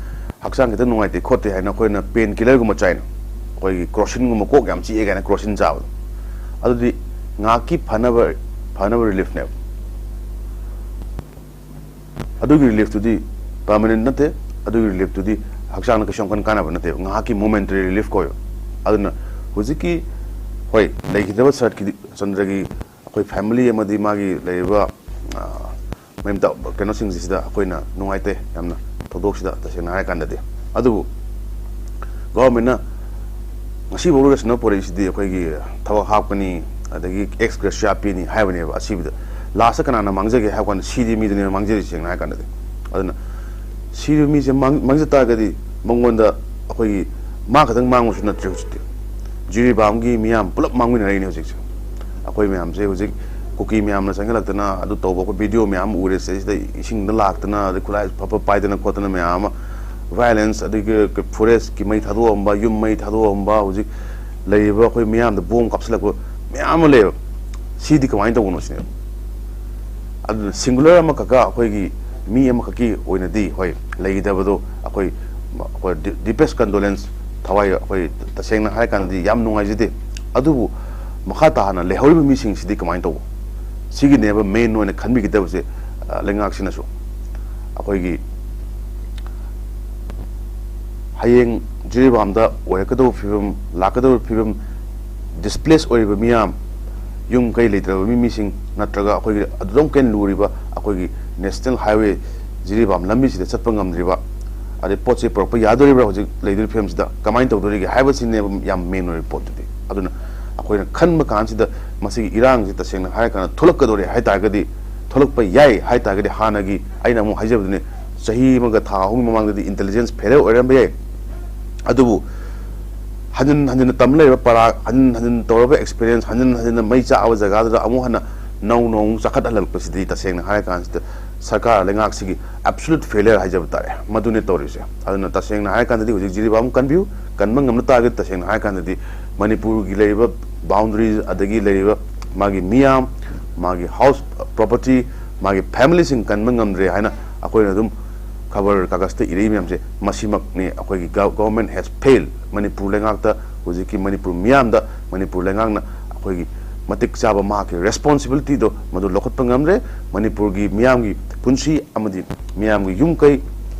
ꯍꯛꯆꯥꯡ ꯈꯤꯇꯪ ꯅꯨꯡꯉꯥꯏꯇꯦ ꯈꯣꯠꯇꯦ ꯍꯥꯏꯅ ꯑꯩꯈꯣꯏꯅ pain killerꯒꯨꯝꯕ ꯆꯥꯏꯅ, ꯑꯩꯈꯣꯏꯒꯤ Crocin ꯒꯨꯝꯕ, ꯀꯣꯛ ꯌꯥꯝ ꯆꯤꯛꯑꯦ ꯀꯥꯏꯅ Crocin ꯆꯥꯕꯗꯣ, ꯑꯗꯨꯗꯤ ꯉꯥꯏꯍꯥꯛꯀꯤ ꯐꯅꯕ, ꯐꯅꯕ relief ꯅꯦꯕ꯫ ꯑꯗꯨꯒꯤ relief ꯇꯨꯗꯤ permanent ꯅꯠꯇꯦ꯫ ꯑꯗꯨꯒꯤ relief ꯇꯨꯗꯤ ꯍꯛꯆꯥꯡꯗ ꯀꯩꯁꯨ ꯌꯥꯝ ꯀꯟꯅ ꯀꯥꯟꯅꯕ ꯅꯠꯇꯦꯕ, ꯉꯥꯏꯍꯥꯛꯀꯤ momentary relief ꯀꯧꯋꯦꯕ꯫ ꯑꯗꯨꯅ ꯍꯧꯖꯤꯛꯀꯤ, ꯍꯣꯏ, ꯂꯩꯈꯤꯗ꯭ꯔꯕ ꯁꯔꯠꯀꯤꯗꯤ, ꯆꯟꯗ꯭ꯔꯒꯤ ꯑꯩꯈꯣꯏ family ꯑꯃꯗꯤ ꯃꯥꯒꯤ ꯂꯩꯔꯤꯕ, ꯑ, ꯃꯌꯨꯝꯗ ꯀꯩꯅꯣꯁꯤꯡꯁꯤꯗ ꯑꯩꯈꯣꯏꯅ ꯅꯨꯡꯉꯥꯏꯇꯦ ꯌꯥꯝꯅ, ꯊꯧꯗꯣꯛꯁꯤꯗ ꯇꯁꯦꯡꯅ ꯍꯥꯏꯔꯀꯥꯟꯗꯗꯤ꯫ ꯑꯗꯨꯕꯨ government ꯅ ꯉꯁꯤꯐꯥꯎ ꯂꯣꯏꯁꯤꯟꯅ ꯄꯨꯔꯛꯏꯁꯤꯗꯤ ꯑꯩꯈꯣꯏꯒꯤ ꯊꯕꯛ ꯍꯥꯞꯀꯅꯤ, ꯑꯗꯒꯤ ex gratia ꯄꯤꯅꯤ ꯍꯥꯏꯕꯅꯦꯕ꯫ ꯑꯁꯤꯕꯗ last ꯀꯅꯥꯅ ꯃꯥꯡꯖꯒꯦ ꯍꯥꯏꯕ ꯀꯥꯟꯗ ꯁꯤꯗꯤ ꯃꯤꯗꯨꯅꯦ ꯃꯥꯡꯖꯔꯤꯁꯦ, ꯁꯦꯡꯅ ꯍꯥꯏꯔꯀꯥꯟꯗꯗꯤ꯫ ꯑꯗꯨꯅ ꯁꯤꯕ ꯃꯤꯁꯦ ꯃꯥꯡ-, ꯃꯥꯡꯖ ꯇꯥꯔꯒꯗꯤ ꯃꯉꯣꯟꯗ ꯑꯩꯈꯣꯏꯒꯤ ꯃꯥ ꯈꯛꯇꯪ ꯃꯥꯡꯕꯁꯨ ꯅꯠꯇ꯭ꯔꯦ ꯍꯧꯖꯤꯛꯇꯤ꯫ ꯖꯤꯔꯤꯕꯥꯝꯒꯤ ꯃꯤꯌꯥꯝ ꯄꯨꯂꯞ ꯃꯥꯡꯃꯤꯟꯅꯔꯛꯏꯅꯦ ꯍꯧꯖꯤꯛꯁꯦ꯫ ꯑꯩꯈꯣꯏ ꯃꯌꯥꯝꯁꯦ ꯍꯧꯖꯤꯛ ꯀꯨꯀꯤ ꯃꯌꯥꯝꯅ ꯆꯪꯁꯤꯜꯂꯛꯇꯅ ꯑꯗꯨ ꯇꯧꯕ ꯑꯩꯈꯣꯏ video ꯃꯌꯥꯝ ꯑꯃ ꯎꯔꯦ꯫ ꯁꯤꯗꯩꯁꯤꯗ ꯏꯁꯤꯡꯗ ꯂꯥꯛꯇꯅ, ꯑꯗꯩ ꯈꯨꯠꯂꯥꯏ ꯐꯕ ꯄꯥꯏꯗꯅ ꯈꯣꯠꯇꯅ ꯃꯌꯥꯝ ꯑꯃ, violence, ꯑꯗꯒꯤ forest ꯀꯤ ꯃꯩ ꯊꯥꯗꯣꯛꯑꯝꯕ, ꯌꯨꯝ ꯃꯩ ꯊꯥꯗꯣꯛꯑꯝꯕ, ꯍꯧꯖꯤꯛ ꯂꯩꯔꯤꯕ ꯑꯩꯈꯣꯏ ꯃꯤꯌꯥꯝꯗ bomb ꯀꯥꯞꯁꯤꯜꯂꯛꯄ ꯃꯌꯥꯝ ꯑꯃ ꯂꯩꯌꯦꯕ꯫ ꯁꯤꯗꯤ ꯀꯃꯥꯏꯅ ꯇꯧꯕꯅꯣ ꯁꯤꯅꯦꯕ꯫ ꯑꯗꯨꯅ singular ꯑꯃꯈꯛꯀ, ꯑꯩꯈꯣꯏꯒꯤ ꯃꯤ ꯑꯃꯈꯛꯀꯤ ꯑꯣꯏꯅꯗꯤ, ꯍꯣꯏ, ꯂꯩꯈꯤꯗꯕꯗꯣ ꯑꯩꯈꯣꯏ, ꯑꯩꯈꯣꯏ deep-, deepest condolence, ꯊꯋꯥꯏ, ꯑꯩꯈꯣꯏ ꯇꯁꯦꯡꯅ ꯍꯥꯏꯔꯀꯥꯟꯗꯗꯤ ꯌꯥꯝ ꯅꯨꯡꯉꯥꯏꯖꯗꯦ꯫ ꯑꯗꯨꯕꯨ ꯃꯈꯥ ꯇꯥꯅ ꯂꯩꯍꯧꯔꯤꯕ ꯃꯤꯁꯤꯡꯁꯤꯗꯤ ꯀꯃꯥꯏꯅ ꯇꯧꯕ? ꯁꯤꯒꯤꯅꯦꯕ main ꯑꯣꯏꯅ ꯈꯟꯕꯤꯒꯗꯕꯁꯦ, ꯑ, ꯂꯩꯉꯥꯛꯁꯤꯅꯁꯨ꯫ ꯑꯩꯈꯣꯏꯒꯤ ꯍꯌꯦꯡ ꯖꯤꯔꯤꯕꯥꯝꯗ ꯑꯣꯏꯔꯛꯀꯗꯧꯕ ꯐꯤꯕꯝ, ꯂꯥꯛꯀꯗꯧꯕ ꯐꯤꯕꯝ, ꯗꯤꯁꯄ꯭ꯂꯦꯁ ꯑꯣꯏꯔꯤꯕ ꯃꯤꯌꯥꯝ, ꯌꯨꯝ ꯀꯩ ꯂꯩꯇ꯭ꯔꯕ ꯃꯤ, ꯃꯤꯁꯤꯡ, ꯅꯠꯇ꯭ꯔꯒ ꯑꯩꯈꯣꯏꯒꯤ ꯑꯗꯨꯗ ꯑꯃꯨꯛꯀ ꯍꯦꯟꯅ ꯂꯨꯔꯤꯕ ꯑꯩꯈꯣꯏꯒꯤ ꯅꯦꯁꯅꯦꯜ ꯍꯥꯏꯋꯦ ꯖꯤꯔꯤꯕꯥꯝ ꯂꯝꯕꯤꯁꯤꯗ ꯆꯠꯄ ꯉꯝꯗ꯭ꯔꯤꯕ, ꯑꯗꯩ ꯄꯣꯠ ꯆꯩ ꯄꯨꯔꯛꯄ ꯌꯥꯗꯣꯔꯤꯕ꯭ꯔꯥ, ꯍꯧꯖꯤꯛ ꯂꯩꯗꯣꯔꯤꯕ ꯐꯤꯕꯝꯁꯤꯗ ꯀꯃꯥꯏꯅ ꯇꯧꯗꯣꯔꯤꯒꯦ ꯍꯥꯏꯕꯁꯤꯅꯦꯕ ꯌꯥꯝ ꯃꯦꯟ ꯑꯣꯏꯔꯤꯕ ꯄꯣꯠꯇꯨꯗꯤ꯫ ꯑꯗꯨꯅ ꯑꯩꯈꯣꯏꯅ ꯈꯟꯕ ꯀꯥꯟꯁꯤꯗ ꯃꯁꯤꯒꯤ ꯏꯔꯥꯡꯁꯤ ꯇꯁꯦꯡꯅ ꯍꯥꯏꯔꯀꯥꯟꯗ ꯊꯣꯛꯂꯛꯀꯗꯣꯔꯦ ꯍꯥꯏ ꯇꯥꯔꯒꯗꯤ, ꯊꯣꯛꯂꯛꯄ ꯌꯥꯏ ꯍꯥꯏ ꯇꯥꯔꯒꯗꯤ, ꯍꯥꯟꯅꯒꯤ ꯑꯩꯅ ꯑꯃꯨꯛ ꯍꯥꯏꯖꯕꯗꯨꯅꯤ, ꯆꯍꯤ ꯑꯃꯒ ꯊꯥ ꯑꯍꯨꯝꯒꯤ ꯃꯃꯥꯡꯗꯗꯤ ꯏꯟꯇꯦꯂꯤꯖꯦꯟꯁ ꯐꯦꯂꯔ ꯑꯣꯏꯔꯝꯕ ꯌꯥꯏ꯫ ꯑꯗꯨꯕꯨ ꯍꯟꯖꯤꯟ ꯍꯟꯖꯤꯟꯅ ꯇꯝ ꯂꯩꯔꯕ ꯄꯔꯥ, ꯍꯟꯖꯤꯟ ꯍꯟꯖꯤꯟ ꯇꯧꯔꯕ ꯑꯦꯛꯁꯄꯤꯔꯤꯌꯦꯟꯁ, ꯍꯟꯖꯤꯟ ꯍꯟꯖꯤꯟꯅ ꯃꯩ ꯆꯥꯛꯑꯕ ꯖꯒꯥꯗꯨꯗ ꯑꯃꯨꯛ ꯍꯟꯅ ꯅꯧꯅ ꯑꯃꯨꯛ ꯆꯥꯈꯠꯍꯜꯂꯛꯄꯁꯤꯗꯤ ꯇꯁꯦꯡꯅ ꯍꯥꯏꯔꯀꯥꯟꯁꯤꯗ ꯁꯔꯀꯥꯔ ꯂꯩꯉꯥꯛꯁꯤꯒꯤ ꯑꯦꯕꯁꯣꯂꯨꯠ ꯐꯦꯂꯤꯌꯔ ꯍꯥꯏꯖꯕ ꯇꯥꯔꯦ, ꯃꯗꯨꯅꯦ ꯇꯧꯔꯤꯁꯦ꯫ ꯑꯗꯨꯅ ꯇꯁꯦꯡꯅ ꯍꯥꯏꯔꯀꯥꯟꯗꯗꯤ ꯍꯧꯖꯤꯛ ꯖꯤꯔꯤꯕꯥꯝ ꯀꯟꯕꯤꯌꯨ, ꯀꯟꯕ ꯉꯝꯅ ꯇꯥꯔꯒꯗꯤ ꯇꯁꯦꯡꯅ ꯍꯥꯏꯔꯀꯥꯟꯗꯗꯤ ꯃꯅꯤꯄꯨꯔꯒꯤ ꯂꯩꯔꯤꯕ ꯕꯥꯎꯟꯗꯔꯤꯁ, ꯑꯗꯒꯤ ꯂꯩꯔꯤꯕ ꯃꯥꯒꯤ ꯃꯤꯌꯥꯝ, ꯃꯥꯒꯤ ꯍꯥꯎꯁ ꯄ꯭ꯔꯣꯄꯔꯇꯤ, ꯃꯥꯒꯤ ꯐꯦꯃꯤꯂꯤꯁꯤꯡ ꯀꯟꯕ ꯉꯝꯗ꯭ꯔꯦ ꯍꯥꯏꯅ ꯑꯩꯈꯣꯏꯅ ꯑꯗꯨꯝ ꯈꯕꯔ ꯀꯥꯒꯖꯇ ꯏꯔꯛꯏ ꯃꯌꯥꯝꯁꯦ, ꯃꯁꯤꯃꯛꯅꯤ ꯑꯩꯈꯣꯏꯒꯤ government has failed꯫ ꯃꯅꯤꯄꯨꯔ ꯂꯩꯉꯥꯛꯇ, ꯍꯧꯖꯤꯛꯀꯤ ꯃꯅꯤꯄꯨꯔ ꯃꯤꯌꯥꯝꯗ ꯃꯅꯤꯄꯨꯔ ꯂꯩꯉꯥꯛꯅ ꯑꯩꯈꯣꯏꯒꯤ ꯃꯇꯤꯛ ꯆꯥꯕ ꯃꯍꯥꯛꯀꯤ ꯔꯦꯁꯄꯣꯟꯁꯤꯕꯤꯂꯤꯇꯤꯗꯣ ꯃꯗꯨ ꯂꯧꯈꯠꯄ ꯉꯝꯗ꯭ꯔꯦ꯫ ꯃꯅꯤꯄꯨꯔꯒꯤ ꯃꯤꯌꯥꯝꯒꯤ ꯄꯨꯟꯁꯤ ꯑꯃꯗꯤ ꯃꯤꯌꯥꯝꯒꯤ ꯌꯨꯝ ꯀꯩ,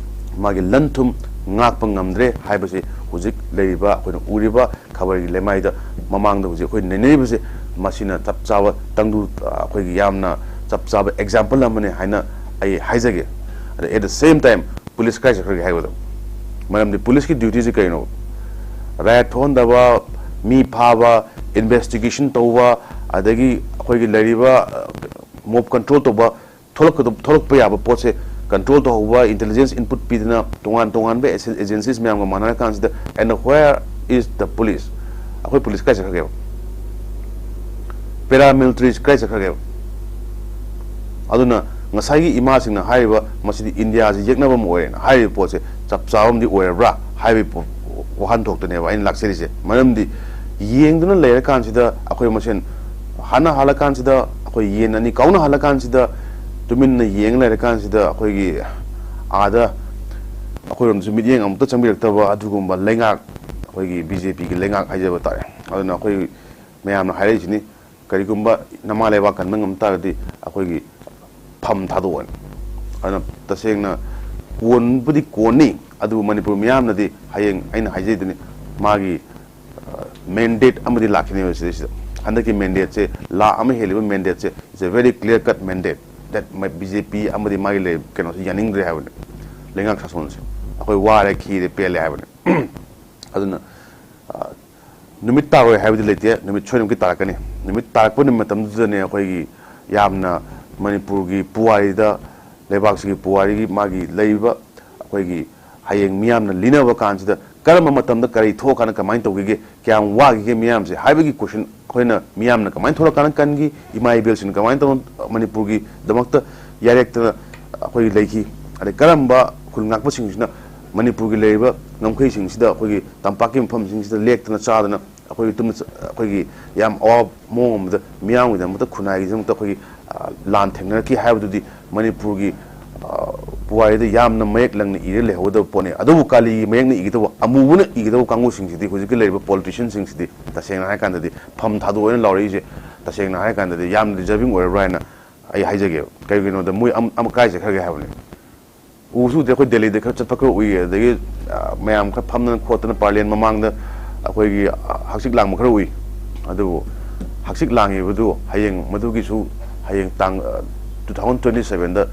ꯃꯥꯒꯤ ꯂꯟ ꯊꯨꯝ ꯉꯥꯛꯄ ꯉꯝꯗ꯭ꯔꯦ ꯍꯥꯏꯕꯁꯤ ꯍꯧꯖꯤꯛ ꯂꯩꯔꯤꯕ, ꯑꯩꯈꯣꯏꯅ ꯎꯔꯤꯕ ꯈꯕꯔꯒꯤ ꯂꯩꯃꯥꯏꯗ ꯃꯃꯥꯡꯗ ꯍꯧꯖꯤꯛ ꯑꯩꯈꯣꯏ ꯅꯩꯅꯔꯤꯕꯁꯦ, ꯃꯁꯤꯅ ꯆꯞ ꯆꯥꯕ ꯇꯪꯗꯨ, ꯑꯩꯈꯣꯏꯒꯤ ꯌꯥꯝꯅ ꯆꯞ ꯆꯥꯕ ꯑꯦꯛꯖꯥꯝꯄꯜ ꯑꯃꯅꯤ ꯍꯥꯏꯅ ꯑꯩ ꯍꯥꯏꯖꯒꯦ꯫ ꯑꯗ at the same time, police ꯀꯥꯏ ꯆꯠꯈ꯭ꯔꯒꯦ ꯍꯥꯏꯕꯗꯣ? ꯃꯔꯝꯗꯤ ꯄꯨꯂꯤꯁꯀꯤ ꯗ꯭ꯌꯨꯇꯤꯁꯦ ꯀꯩꯅꯣ? ꯔꯥꯏꯠ ꯊꯣꯛꯍꯟꯗꯕ, ꯃꯤ ꯐꯥꯕ, ꯏꯟꯚꯦꯁꯇꯤꯒꯦꯁꯟ ꯇꯧꯕ, ꯑꯗꯒꯤ ꯑꯩꯈꯣꯏꯒꯤ ꯂꯩꯔꯤꯕ ꯃꯣꯕ ꯀꯟꯇ꯭ꯔꯣꯜ ꯇꯧꯕ, ꯊꯣꯛꯂꯛꯀꯗ-, ꯊꯣꯛꯂꯛꯄ ꯌꯥꯕ ꯄꯣꯠꯁꯦ ꯀꯟꯇ꯭ꯔꯣꯜ ꯇꯧꯍꯧꯕ, ꯏꯟꯇꯦꯂꯤꯖꯦꯟꯁ ꯏꯟꯄꯨꯠ ꯄꯤꯗꯅ ꯇꯣꯉꯥꯟ ꯇꯣꯉꯥꯟꯕ ꯑꯦꯁ-, ꯑꯦꯖꯦꯟꯁꯤꯁ ꯃꯌꯥꯝꯒ ꯃꯥꯟꯅꯔ ꯀꯥꯟꯁꯤꯗ, and where is the police? ꯑꯩꯈꯣꯏ ꯄꯨꯂꯤꯁ ꯀꯥꯏ ꯆꯠꯈ꯭ꯔꯒꯦꯕ? ꯄꯦꯔꯥꯃꯤꯂꯤꯇꯔꯤꯁ ꯀꯥꯏ ꯆꯠꯈ꯭ꯔꯒꯦꯕ? ꯑꯗꯨꯅ ꯉꯁꯥꯏꯒꯤ ꯏꯃꯥꯁꯤꯡꯅ ꯍꯥꯏꯔꯤꯕ, "ꯃꯁꯤꯗꯤ ꯏꯟꯗꯤꯌꯥꯁꯤ ꯌꯦꯛꯅꯕ ꯑꯃ ꯑꯣꯏꯔꯦꯅ" ꯍꯥꯏꯔꯤꯕ ꯄꯣꯠꯁꯦ ꯆꯞ ꯆꯥꯕ ꯑꯃꯗꯤ ꯑꯣꯏꯔꯕ꯭ꯔꯥ ꯍꯥꯏꯕꯒꯤ ꯄꯣ-, ꯋꯥꯍꯟꯊꯣꯛꯇꯅꯦꯕ ꯑꯩꯅ ꯂꯥꯛꯆꯔꯤꯁꯦ꯫ ꯃꯔꯝꯗꯤ ꯌꯦꯡꯗꯨꯅ ꯂꯩꯔꯀꯥꯟꯁꯤꯗ ꯑꯩꯈꯣꯏ ꯃꯁꯦꯟ ꯍꯥꯟꯅ ꯍꯥꯜꯂꯀꯥꯟꯁꯤꯗ, ꯑꯩꯈꯣꯏ ꯌꯦꯟ ꯑꯅꯤ ꯀꯥꯎꯅ ꯍꯥꯜꯂꯀꯥꯟꯁꯤꯗ, ꯇꯨꯃꯤꯟꯅ ꯌꯦꯡ ꯂꯩꯔꯀꯥꯟꯁꯤꯗ, ꯑꯩꯈꯣꯏꯒꯤ ꯑꯥꯗ ꯑꯩꯈꯣꯏꯔꯣꯝꯗꯁꯨ ꯃꯤꯠꯌꯦꯡ ꯑꯃꯨꯛꯇ ꯆꯪꯕꯤꯔꯛꯇꯕ ꯑꯗꯨꯒꯨꯝꯕ ꯂꯩꯉꯥꯛ, ꯑꯩꯈꯣꯏꯒꯤ ꯕꯤ ꯖꯦ ꯄꯤꯒꯤ ꯂꯩꯉꯥꯛ ꯍꯥꯏꯖꯕ ꯇꯥꯔꯦ꯫ ꯑꯗꯨꯅ ꯑꯩꯈꯣꯏ ꯃꯌꯥꯝꯅ ꯍꯥꯏꯔꯛꯏꯁꯤꯅꯤ, ꯀꯔꯤꯒꯨꯝꯕ ꯅꯃꯥ ꯂꯩꯕꯥꯛ ꯀꯟꯕ ꯉꯝ ꯇꯥꯔꯒꯗꯤ ꯑꯩꯈꯣꯏꯒꯤ ꯐꯝ ꯊꯥꯗꯣꯛꯑꯣꯅ꯫ ꯑꯗꯨꯅ ꯇꯁꯦꯡꯅ ꯀꯣꯟꯕꯨꯗꯤ ꯀꯣꯟꯅꯤ, ꯑꯗꯨꯕꯨ ꯃꯅꯤꯄꯨꯔ ꯃꯤꯌꯥꯝꯅꯗꯤ ꯍꯌꯦꯡ ꯑꯩꯅ ꯍꯥꯏꯖꯩꯗꯨꯅꯤ, ꯃꯥꯒꯤ ꯃꯦꯟꯗꯦꯠ ꯑꯃꯗꯤ ꯂꯥꯛꯈꯤꯅꯦꯕ ꯁꯤꯗꯩꯁꯤꯗ꯫ ꯍꯟꯗꯛꯀꯤ ꯃꯦꯟꯗꯦꯠꯁꯦ, ꯂꯥ ꯑꯃ ꯍꯦꯜꯂꯤꯕ ꯃꯦꯟꯗꯦꯠꯁꯦ, it's a very clear cut mandate that B J P ꯑꯃꯗꯤ ꯃꯥꯒꯤ ꯂꯩ ꯀꯩꯅꯣꯁꯤ ꯌꯥꯅꯤꯡꯗ꯭ꯔꯦ ꯍꯥꯏꯕꯅꯤ꯫ ꯂꯩꯉꯥꯛ ꯁꯥꯁꯣꯟꯁꯦ ꯑꯩꯈꯣꯏ ꯋꯥꯔꯦ, ꯈꯤꯔꯦ, ꯄꯦꯜꯂꯦ ꯍꯥꯏꯕꯅꯤ꯫ ꯑꯗꯨꯅ ꯑ, ꯅꯨꯃꯤꯠ ꯇꯥꯔꯣꯏ ꯍꯥꯏꯕꯗꯤ ꯂꯩꯇꯦ, ꯅꯨꯃꯤꯠ ꯁꯣꯏꯗꯅꯃꯛꯀꯤ ꯇꯥꯔꯛꯀꯅꯤ꯫ ꯅꯨꯃꯤꯠ ꯇꯥꯔꯛꯄ ꯅꯨꯃꯤꯠ ꯃꯇꯝꯗꯨꯗꯅꯦ ꯑꯩꯈꯣꯏꯒꯤ ꯌꯥꯝꯅ ꯃꯅꯤꯄꯨꯔꯒꯤ ꯄꯨꯋꯥꯔꯤꯗ, ꯂꯩꯕꯥꯛꯁꯤꯒꯤ ꯄꯨꯋꯥꯔꯤꯒꯤ ꯃꯥꯒꯤ ꯂꯩꯔꯤꯕ ꯑꯩꯈꯣꯏꯒꯤ ꯍꯌꯦꯡ ꯃꯤꯌꯥꯝꯅ ꯂꯤꯅꯕ ꯀꯥꯟꯁꯤꯗ ꯀꯔꯝꯕ ꯃꯇꯝꯗ ꯀꯔꯤ ꯊꯣꯛꯑꯀꯥꯟꯗ ꯀꯃꯥꯏꯅ ꯇꯧꯈꯤꯒꯦ, ꯀꯌꯥꯝ ꯋꯥꯈꯤꯒꯦ ꯃꯤꯌꯥꯝꯁꯦ ꯍꯥꯏꯕꯒꯤ ꯀꯣꯏꯁꯟ ꯑꯩꯈꯣꯏꯅ ꯃꯤꯌꯥꯝꯅ ꯀꯃꯥꯏꯅ ꯊꯣꯛꯂꯛꯀꯥꯟꯗ ꯀꯟꯈꯤ, ꯏꯃꯥ ꯏꯕꯦꯜꯁꯤꯡꯅ ꯀꯃꯥꯏꯅ ꯇꯧꯅ ꯃꯅꯤꯄꯨꯔꯒꯤꯗꯃꯛꯇ ꯌꯥꯔꯦꯛꯇꯅ ꯑꯩꯈꯣꯏꯒꯤ ꯂꯩꯈꯤ, ꯑꯗꯩ ꯀꯔꯝꯕ ꯈꯨꯜ ꯉꯥꯛꯄꯁꯤꯡꯁꯤꯅ ꯃꯅꯤꯄꯨꯔꯒꯤ ꯂꯩꯔꯤꯕ ꯉꯝꯈꯩꯁꯤꯡꯁꯤꯗ ꯑꯩꯈꯣꯏꯒꯤ ꯇꯝꯄꯥꯛꯀꯤ ꯃꯐꯝꯁꯤꯡꯁꯤꯗ ꯂꯦꯛꯇꯅ ꯆꯥꯗꯅ ꯑꯩꯈꯣꯏꯒꯤ ꯇꯨꯝꯅ ꯆ-, ꯑꯩꯈꯣꯏꯒꯤ ꯌꯥꯝ ꯑꯋꯥꯕ ꯃꯑꯣꯡ ꯑꯃꯗ ꯃꯤꯌꯥꯝꯒꯤꯗꯃꯛꯇ, ꯈꯨꯟꯅꯥꯏꯒꯤꯗꯃꯛꯇ ꯑꯩꯈꯣꯏꯒꯤ, ꯑ, ꯂꯥꯟ ꯊꯦꯡꯅꯔꯛꯈꯤ ꯍꯥꯏꯕꯗꯨꯗꯤ ꯃꯅꯤꯄꯨꯔꯒꯤ, ꯑ, ꯄꯨꯋꯥꯔꯤꯗ ꯌꯥꯝꯅ ꯃꯌꯦꯛ ꯂꯪꯅ ꯏꯔ ꯂꯩꯍꯧꯒꯗꯕ ꯄꯣꯠꯅꯤ꯫ ꯑꯗꯨꯕꯨ ꯀꯥꯂꯤꯒꯤ ꯃꯌꯦꯛꯅ ꯏꯒꯗꯕ, ꯑꯃꯨꯕꯅ ꯏꯒꯗꯕ ꯀꯥꯡꯕꯨꯁꯤꯡꯁꯤꯗꯤ, ꯍꯧꯖꯤꯛꯀꯤ ꯂꯩꯔꯤꯕ ꯄꯣꯂꯤꯇꯤꯁꯤꯌꯟꯁꯤꯡꯁꯤꯗꯤ, ꯇꯁꯦꯡꯅ ꯍꯥꯏꯔꯀꯥꯟꯗꯗꯤ, ꯐꯝ ꯊꯥꯗꯣꯛꯑꯣꯅ ꯂꯥꯎꯔꯛꯏꯁꯦ, ꯇꯁꯦꯡꯅ ꯍꯥꯏꯔꯀꯥꯟꯗꯗꯤ ꯌꯥꯝꯅ ꯗꯤꯖꯔꯚꯤꯡ ꯑꯣꯏꯔꯕ꯭ꯔꯥ ꯍꯥꯏꯅ ꯑꯩ ꯍꯥꯏꯖꯒꯦꯕ꯫ ꯀꯩꯒꯤꯅꯣꯗ ꯃꯣꯏ ꯑꯃ, ꯑꯃ ꯀꯥꯏ ꯆꯠꯈ꯭ꯔꯒꯦ ꯍꯥꯏꯕꯅꯤ꯫ ꯎꯁꯨ ꯎꯗꯦ꯫ ꯑꯩꯈꯣꯏ ꯗꯦꯜꯂꯤꯗ ꯈꯔ ꯆꯠꯄ ꯈꯔ ꯎꯏ, ꯑꯗꯒꯤ, ꯑ, ꯃꯌꯥꯝ ꯈꯔ ꯐꯝꯗꯅ ꯈꯣꯠꯇꯅ ꯄꯥꯔꯂꯤꯌꯥꯟ ꯃꯃꯥꯡꯗ ꯑꯩꯈꯣꯏꯒꯤ, ꯑ, ꯍꯛꯆꯤꯛ ꯂꯥꯡꯕ ꯈꯔ ꯎꯏ꯫ ꯑꯗꯨꯕꯨ ꯍꯛꯆꯤꯛ ꯂꯥꯡꯉꯤꯕꯗꯨ ꯍꯌꯦꯡ ꯃꯗꯨꯒꯤꯁꯨ ꯍꯌꯦꯡ ꯇꯥꯡ, ꯑ, two thousand twenty sevenꯗ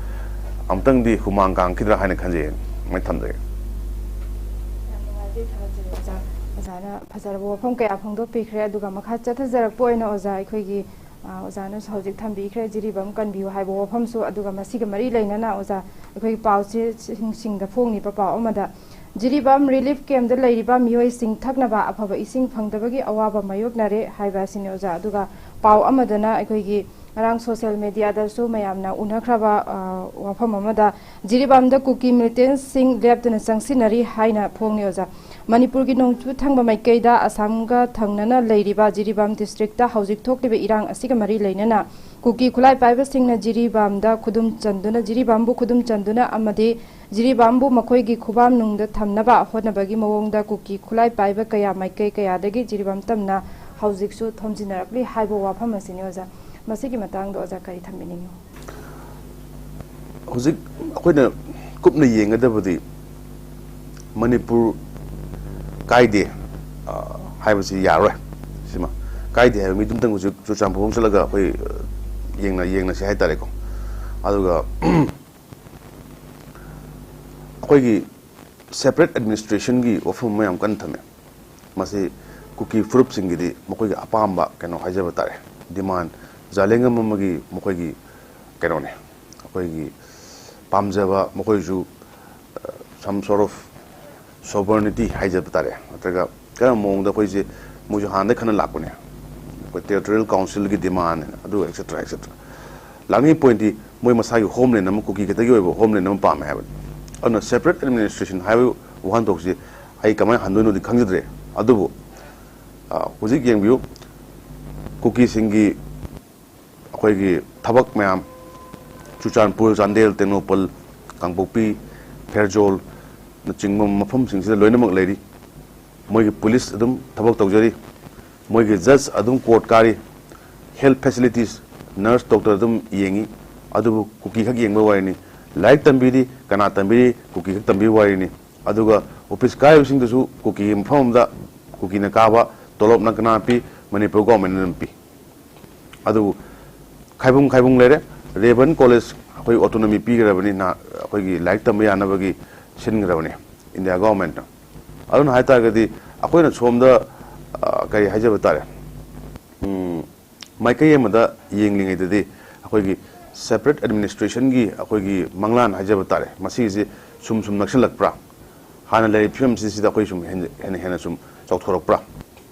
ꯑꯃꯨꯛꯇꯪꯗꯤ ꯍꯨꯃꯥꯡ ꯀꯥꯡꯈꯤꯗ꯭ꯔꯥ ꯍꯥꯏꯅ ꯈꯟꯖꯩ꯫ ꯑꯗꯨꯃꯥꯏꯅ ꯊꯝꯖꯒꯦ꯫ ꯌꯥꯝ ꯅꯨꯡꯉꯥꯏꯖꯩ, ꯊꯥꯒꯠꯆꯔꯤ ꯑꯣꯖꯥ꯫ ꯑꯣꯖꯥꯅ ꯐꯖꯔꯕ ꯋꯥꯐꯝ ꯀꯌꯥ ꯐꯣꯡꯗꯣꯛꯄꯤꯈ꯭ꯔꯦ꯫ ꯑꯗꯨꯒ ꯃꯈꯥ ꯆꯠꯊꯖꯔꯛꯄ ꯑꯣꯏꯅ ꯑꯣꯖꯥ, ꯑꯩꯈꯣꯏꯒꯤ, ꯑ, ꯑꯣꯖꯥꯅꯁꯨ ꯍꯧꯖꯤꯛ ꯊꯝꯕꯤꯈ꯭ꯔꯦ, ꯖꯤꯔꯤꯕꯥꯝ ꯀꯟꯕꯤꯌꯨ ꯍꯥꯏꯕ ꯋꯥꯐꯝꯁꯨ꯫ ꯑꯗꯨꯒ ꯃꯁꯤꯒ ꯃꯔꯤ ꯂꯩꯅꯅ ꯑꯣꯖꯥ, ꯑꯩꯈꯣꯏꯒꯤ ꯄꯥꯎꯆꯦꯁꯤꯡꯗ ꯐꯣꯡꯂꯤꯕ ꯄꯥꯎ ꯑꯃꯗ, ꯖꯤꯔꯤꯕꯥꯝ ꯔꯤꯂꯤꯐ ꯀꯦꯝꯞꯇ ꯂꯩꯔꯤꯕ ꯃꯤꯑꯣꯏꯁꯤꯡ ꯊꯛꯅꯕ ꯑꯐꯕ ꯏꯁꯤꯡ ꯐꯪꯗꯕꯒꯤ ꯑꯋꯥꯕ ꯃꯥꯌꯣꯛꯅꯔꯦ ꯍꯥꯏꯕ ꯑꯁꯤꯅꯤ ꯑꯣꯖꯥ꯫ ꯑꯗꯨꯒ ꯄꯥꯎ ꯑꯃꯗꯅ ꯑꯩꯈꯣꯏꯒꯤ ꯉꯔꯥꯡ ꯁꯣꯁꯤꯌꯦꯜ ꯃꯦꯗꯤꯌꯥꯗꯁꯨ ꯃꯌꯥꯝꯅ ꯎꯅꯈ꯭ꯔꯕ, ꯑ, ꯋꯥꯐꯝ ꯑꯃꯗ, ꯖꯤꯔꯤꯕꯥꯝꯗ ꯀꯨꯀꯤ ꯃꯤꯂꯤꯇꯦꯟꯠꯁꯤꯡ ꯂꯦꯞꯇꯅ ꯆꯪꯁꯤꯟꯅꯔꯤ ꯍꯥꯏꯅ ꯐꯣꯡꯂꯤ ꯑꯣꯖꯥ꯫ ꯃꯅꯤꯄꯨꯔꯒꯤ ꯅꯣꯡꯆꯨꯞ ꯊꯪꯕ ꯃꯥꯏꯀꯩꯗ ꯑꯁꯥꯝꯒ ꯊꯪꯅꯅ ꯂꯩꯔꯤꯕ ꯖꯤꯔꯤꯕꯥꯝ ꯗꯤꯁꯇ꯭ꯔꯤꯛꯇ ꯍꯧꯖꯤꯛ ꯊꯣꯛꯂꯤꯕ ꯏꯔꯥꯡ ꯑꯁꯤꯒ ꯃꯔꯤ ꯂꯩꯅꯅ ꯀꯨꯀꯤ ꯈꯨꯠꯂꯥꯏ ꯄꯥꯏꯕꯁꯤꯡꯅ ꯖꯤꯔꯤꯕꯥꯝꯗ ꯈꯨꯗꯨꯝ ꯆꯟꯗꯨꯅ, ꯖꯤꯔꯤꯕꯥꯝꯕꯨ ꯈꯨꯗꯨꯝ ꯆꯟꯗꯨꯅ ꯑꯃꯗꯤ ꯖꯤꯔꯤꯕꯥꯝꯕꯨ ꯃꯈꯣꯏꯒꯤ ꯈꯨꯕꯥꯝꯅꯨꯡꯗ ꯊꯝꯅꯕ ꯍꯣꯠꯅꯕꯒꯤ ꯃꯑꯣꯡꯗ ꯀꯨꯀꯤ ꯈꯨꯠꯂꯥꯏ ꯄꯥꯏꯕ ꯀꯌꯥ ꯃꯥꯏꯀꯩ ꯀꯌꯥꯗꯒꯤ ꯖꯤꯔꯤꯕꯥꯝ ꯇꯝꯅ ꯍꯧꯖꯤꯛꯁꯨ ꯊꯣꯝꯖꯤꯟꯅꯔꯛꯂꯤ ꯍꯥꯏꯕ ꯋꯥꯐꯝ ꯑꯁꯤꯅꯤ ꯑꯣꯖꯥ꯫ ꯃꯁꯤꯒꯤ ꯃꯇꯥꯡꯗ ꯑꯣꯖꯥ ꯀꯔꯤ ꯊꯝꯕꯤꯅꯤꯡꯉꯤ? ꯍꯧꯖꯤꯛ ꯑꯩꯈꯣꯏꯅ ꯀꯨꯞꯅ ꯌꯦꯡꯒꯗꯕꯗꯤ ꯃꯅꯤꯄꯨꯔ ꯀꯥꯏꯗꯦ, ꯑ, ꯍꯥꯏꯕꯁꯤ ꯌꯥꯔꯣꯏ꯫ ꯁꯤꯃ ꯀꯥꯏꯗꯦ ꯍꯥꯏꯕ ꯃꯤꯗꯨꯝꯇꯪ ꯍꯧꯖꯤꯛ ꯆꯨꯔꯆꯥꯟꯄꯨꯔ ꯑꯃ ꯆꯠꯂꯒ ꯑꯩꯈꯣꯏ, ꯑ, ꯌꯦꯡꯅ-, ꯌꯦꯡꯅꯁꯤ ꯍꯥꯏꯇꯥꯔꯦꯀꯣ꯫ ꯑꯗꯨꯒ ꯑꯩꯈꯣꯏꯒꯤ separate administrationꯒꯤ ꯋꯥꯐꯝ ꯑꯃ ꯌꯥꯝ ꯀꯟꯅ ꯊꯝꯃꯦ꯫ ꯃꯁꯤ ꯀꯨꯀꯤ ꯐꯨꯔꯨꯞꯁꯤꯡꯒꯤꯗꯤ ꯃꯈꯣꯏꯒꯤ ꯑꯄꯥꯝꯕ ꯀꯩꯅꯣ ꯍꯥꯏꯖꯕ ꯇꯥꯔꯦ, demand, ꯖꯥꯂꯦꯡꯉꯝ ꯑꯃꯒꯤ ꯃꯈꯣꯏꯒꯤ ꯀꯩꯅꯣꯅꯦ, ꯑꯩꯈꯣꯏꯒꯤ ꯄꯥꯝꯖꯕ, ꯃꯈꯣꯏꯁꯨ, ꯑ, some sort of sovereignty ꯍꯥꯏꯖꯕ ꯇꯥꯔꯦ, ꯅꯠꯇ꯭ꯔꯒ ꯀꯔꯝꯕ ꯃꯑꯣꯡꯗ ꯑꯩꯈꯣꯏꯁꯦ, ꯃꯣꯏꯁꯨ ꯍꯥꯟꯅꯗꯩ ꯈꯟꯅ ꯂꯥꯛꯄꯅꯦ, ꯑꯩꯈꯣꯏ territorial councilꯒꯤ demandꯅꯦ, ꯑꯗꯨ et cetera et cetera꯫ ꯂꯥꯛꯅꯤꯡꯉꯤ pointꯇꯤ ꯃꯣꯏ ꯃꯁꯥꯒꯤ homeland ꯑꯃ, ꯀꯨꯀꯤ ꯈꯛꯇꯒꯤ ꯑꯣꯏꯕ homeland ꯑꯃ ꯄꯥꯝꯃꯦ ꯍꯥꯏꯕꯅꯤ꯫ ꯑꯗꯨꯅ separate administration ꯍꯥꯏꯕ ꯋꯥꯍꯟꯊꯣꯛꯁꯤ ꯑꯩ ꯀꯃꯥꯏꯅ ꯍꯟꯗꯣꯏꯅꯣꯗꯤ ꯈꯪꯖꯗ꯭ꯔꯦ꯫ ꯑꯗꯨꯕꯨ, ꯑ, ꯍꯧꯖꯤꯛ ꯌꯦꯡꯕꯤꯌꯨ, ꯀꯨꯀꯤꯁꯤꯡꯒꯤ ꯑꯩꯈꯣꯏꯒꯤ ꯊꯕꯛ ꯃꯌꯥꯝ, ꯆꯨꯔꯆꯥꯟꯄꯨꯔ, ꯆꯥꯟꯗꯦꯜ, ꯇꯦꯡꯅꯧꯄꯜ, ꯀꯥꯡꯄꯣꯛꯄꯤ, ꯐꯦꯔꯖꯣꯜꯅꯆꯤꯡꯕ ꯃꯐꯝꯁꯤꯡꯁꯤꯗ ꯂꯣꯏꯅꯃꯛ ꯂꯩꯔꯤ꯫ ꯃꯣꯏꯒꯤ police ꯑꯗꯨꯝ ꯊꯕꯛ ꯇꯧꯖꯔꯤ, ꯃꯣꯏꯒꯤ judge ꯑꯗꯨꯝ court ꯀꯥꯔꯤ, health facilities, nurse, doctor ꯑꯗꯨꯝ ꯌꯦꯡꯉꯤ꯫ ꯑꯗꯨꯕꯨ ꯀꯨꯀꯤ ꯈꯛ ꯌꯦꯡꯕ ꯋꯥꯔꯤꯅꯤ꯫ ꯂꯥꯏꯔꯤꯛ ꯇꯝꯕꯤꯔꯤ, ꯀꯅꯥ ꯇꯝꯕꯤꯔꯤ? ꯀꯨꯀꯤ ꯈꯛ ꯇꯝꯕꯤꯕ ꯋꯥꯔꯤꯅꯤ꯫ ꯑꯗꯨꯒ office ꯀꯥꯔꯤꯕꯁꯤꯡꯗꯨꯁꯨ ꯀꯨꯀꯤꯒꯤ ꯃꯐꯝ ꯑꯃꯗ ꯀꯨꯀꯤꯅ ꯀꯥꯕ, ꯇꯣꯂꯣꯞꯅ ꯀꯅꯥ ꯄꯤ? ꯃꯅꯤꯄꯨꯔ governmentꯅ ꯑꯗꯨꯝ ꯄꯤ꯫ ꯑꯗꯨꯕꯨ ꯈꯥꯏꯕꯨꯡ ꯈꯥꯏꯕꯨꯡ ꯂꯩꯔꯦ꯫ ꯔꯦꯕꯟ ꯀꯣꯂꯦꯖ ꯑꯩꯈꯣꯏ autonomy ꯄꯤꯈ꯭ꯔꯕꯅꯤ, ꯅ-, ꯑꯩꯈꯣꯏꯒꯤ ꯂꯥꯏꯔꯤꯛ ꯇꯝꯕ ꯌꯥꯅꯕꯒꯤ ꯁꯤꯟꯈ꯭ꯔꯕꯅꯤ ꯏꯟꯗꯤꯌꯥ governmentꯅ꯫ ꯑꯗꯨꯅ ꯍꯥꯏ ꯇꯥꯔꯒꯗꯤ ꯑꯩꯈꯣꯏꯅ ꯁꯣꯝꯗ, ꯑ, ꯀꯔꯤ ꯍꯥꯏꯖꯕ ꯇꯥꯔꯦ, ꯎꯝ, ꯃꯥꯏꯀꯩ ꯑꯃꯗ ꯌꯦꯡꯂꯤꯉꯩꯗꯗꯤ ꯑꯩꯈꯣꯏꯒꯤ separate administrationꯒꯤ ꯑꯩꯈꯣꯏꯒꯤ ꯃꯪꯂꯥꯟ ꯍꯥꯏꯖꯕ ꯇꯥꯔꯦ, ꯃꯁꯤꯁꯦ ꯁꯨꯝ ꯁꯨꯝ ꯅꯛꯁꯤꯜꯂꯛꯄ꯭ꯔꯥ, ꯍꯥꯟꯅ ꯂꯩꯔꯤꯕ ꯐꯤꯕꯝꯁꯤꯗꯩꯁꯤꯗ ꯑꯩꯈꯣꯏ ꯁꯨꯝ ꯍꯦꯟ-, ꯍꯦꯟꯅ ꯍꯦꯟꯅ ꯁꯨꯝ ꯆꯥꯎꯊꯣꯔꯛꯄ꯭ꯔꯥ?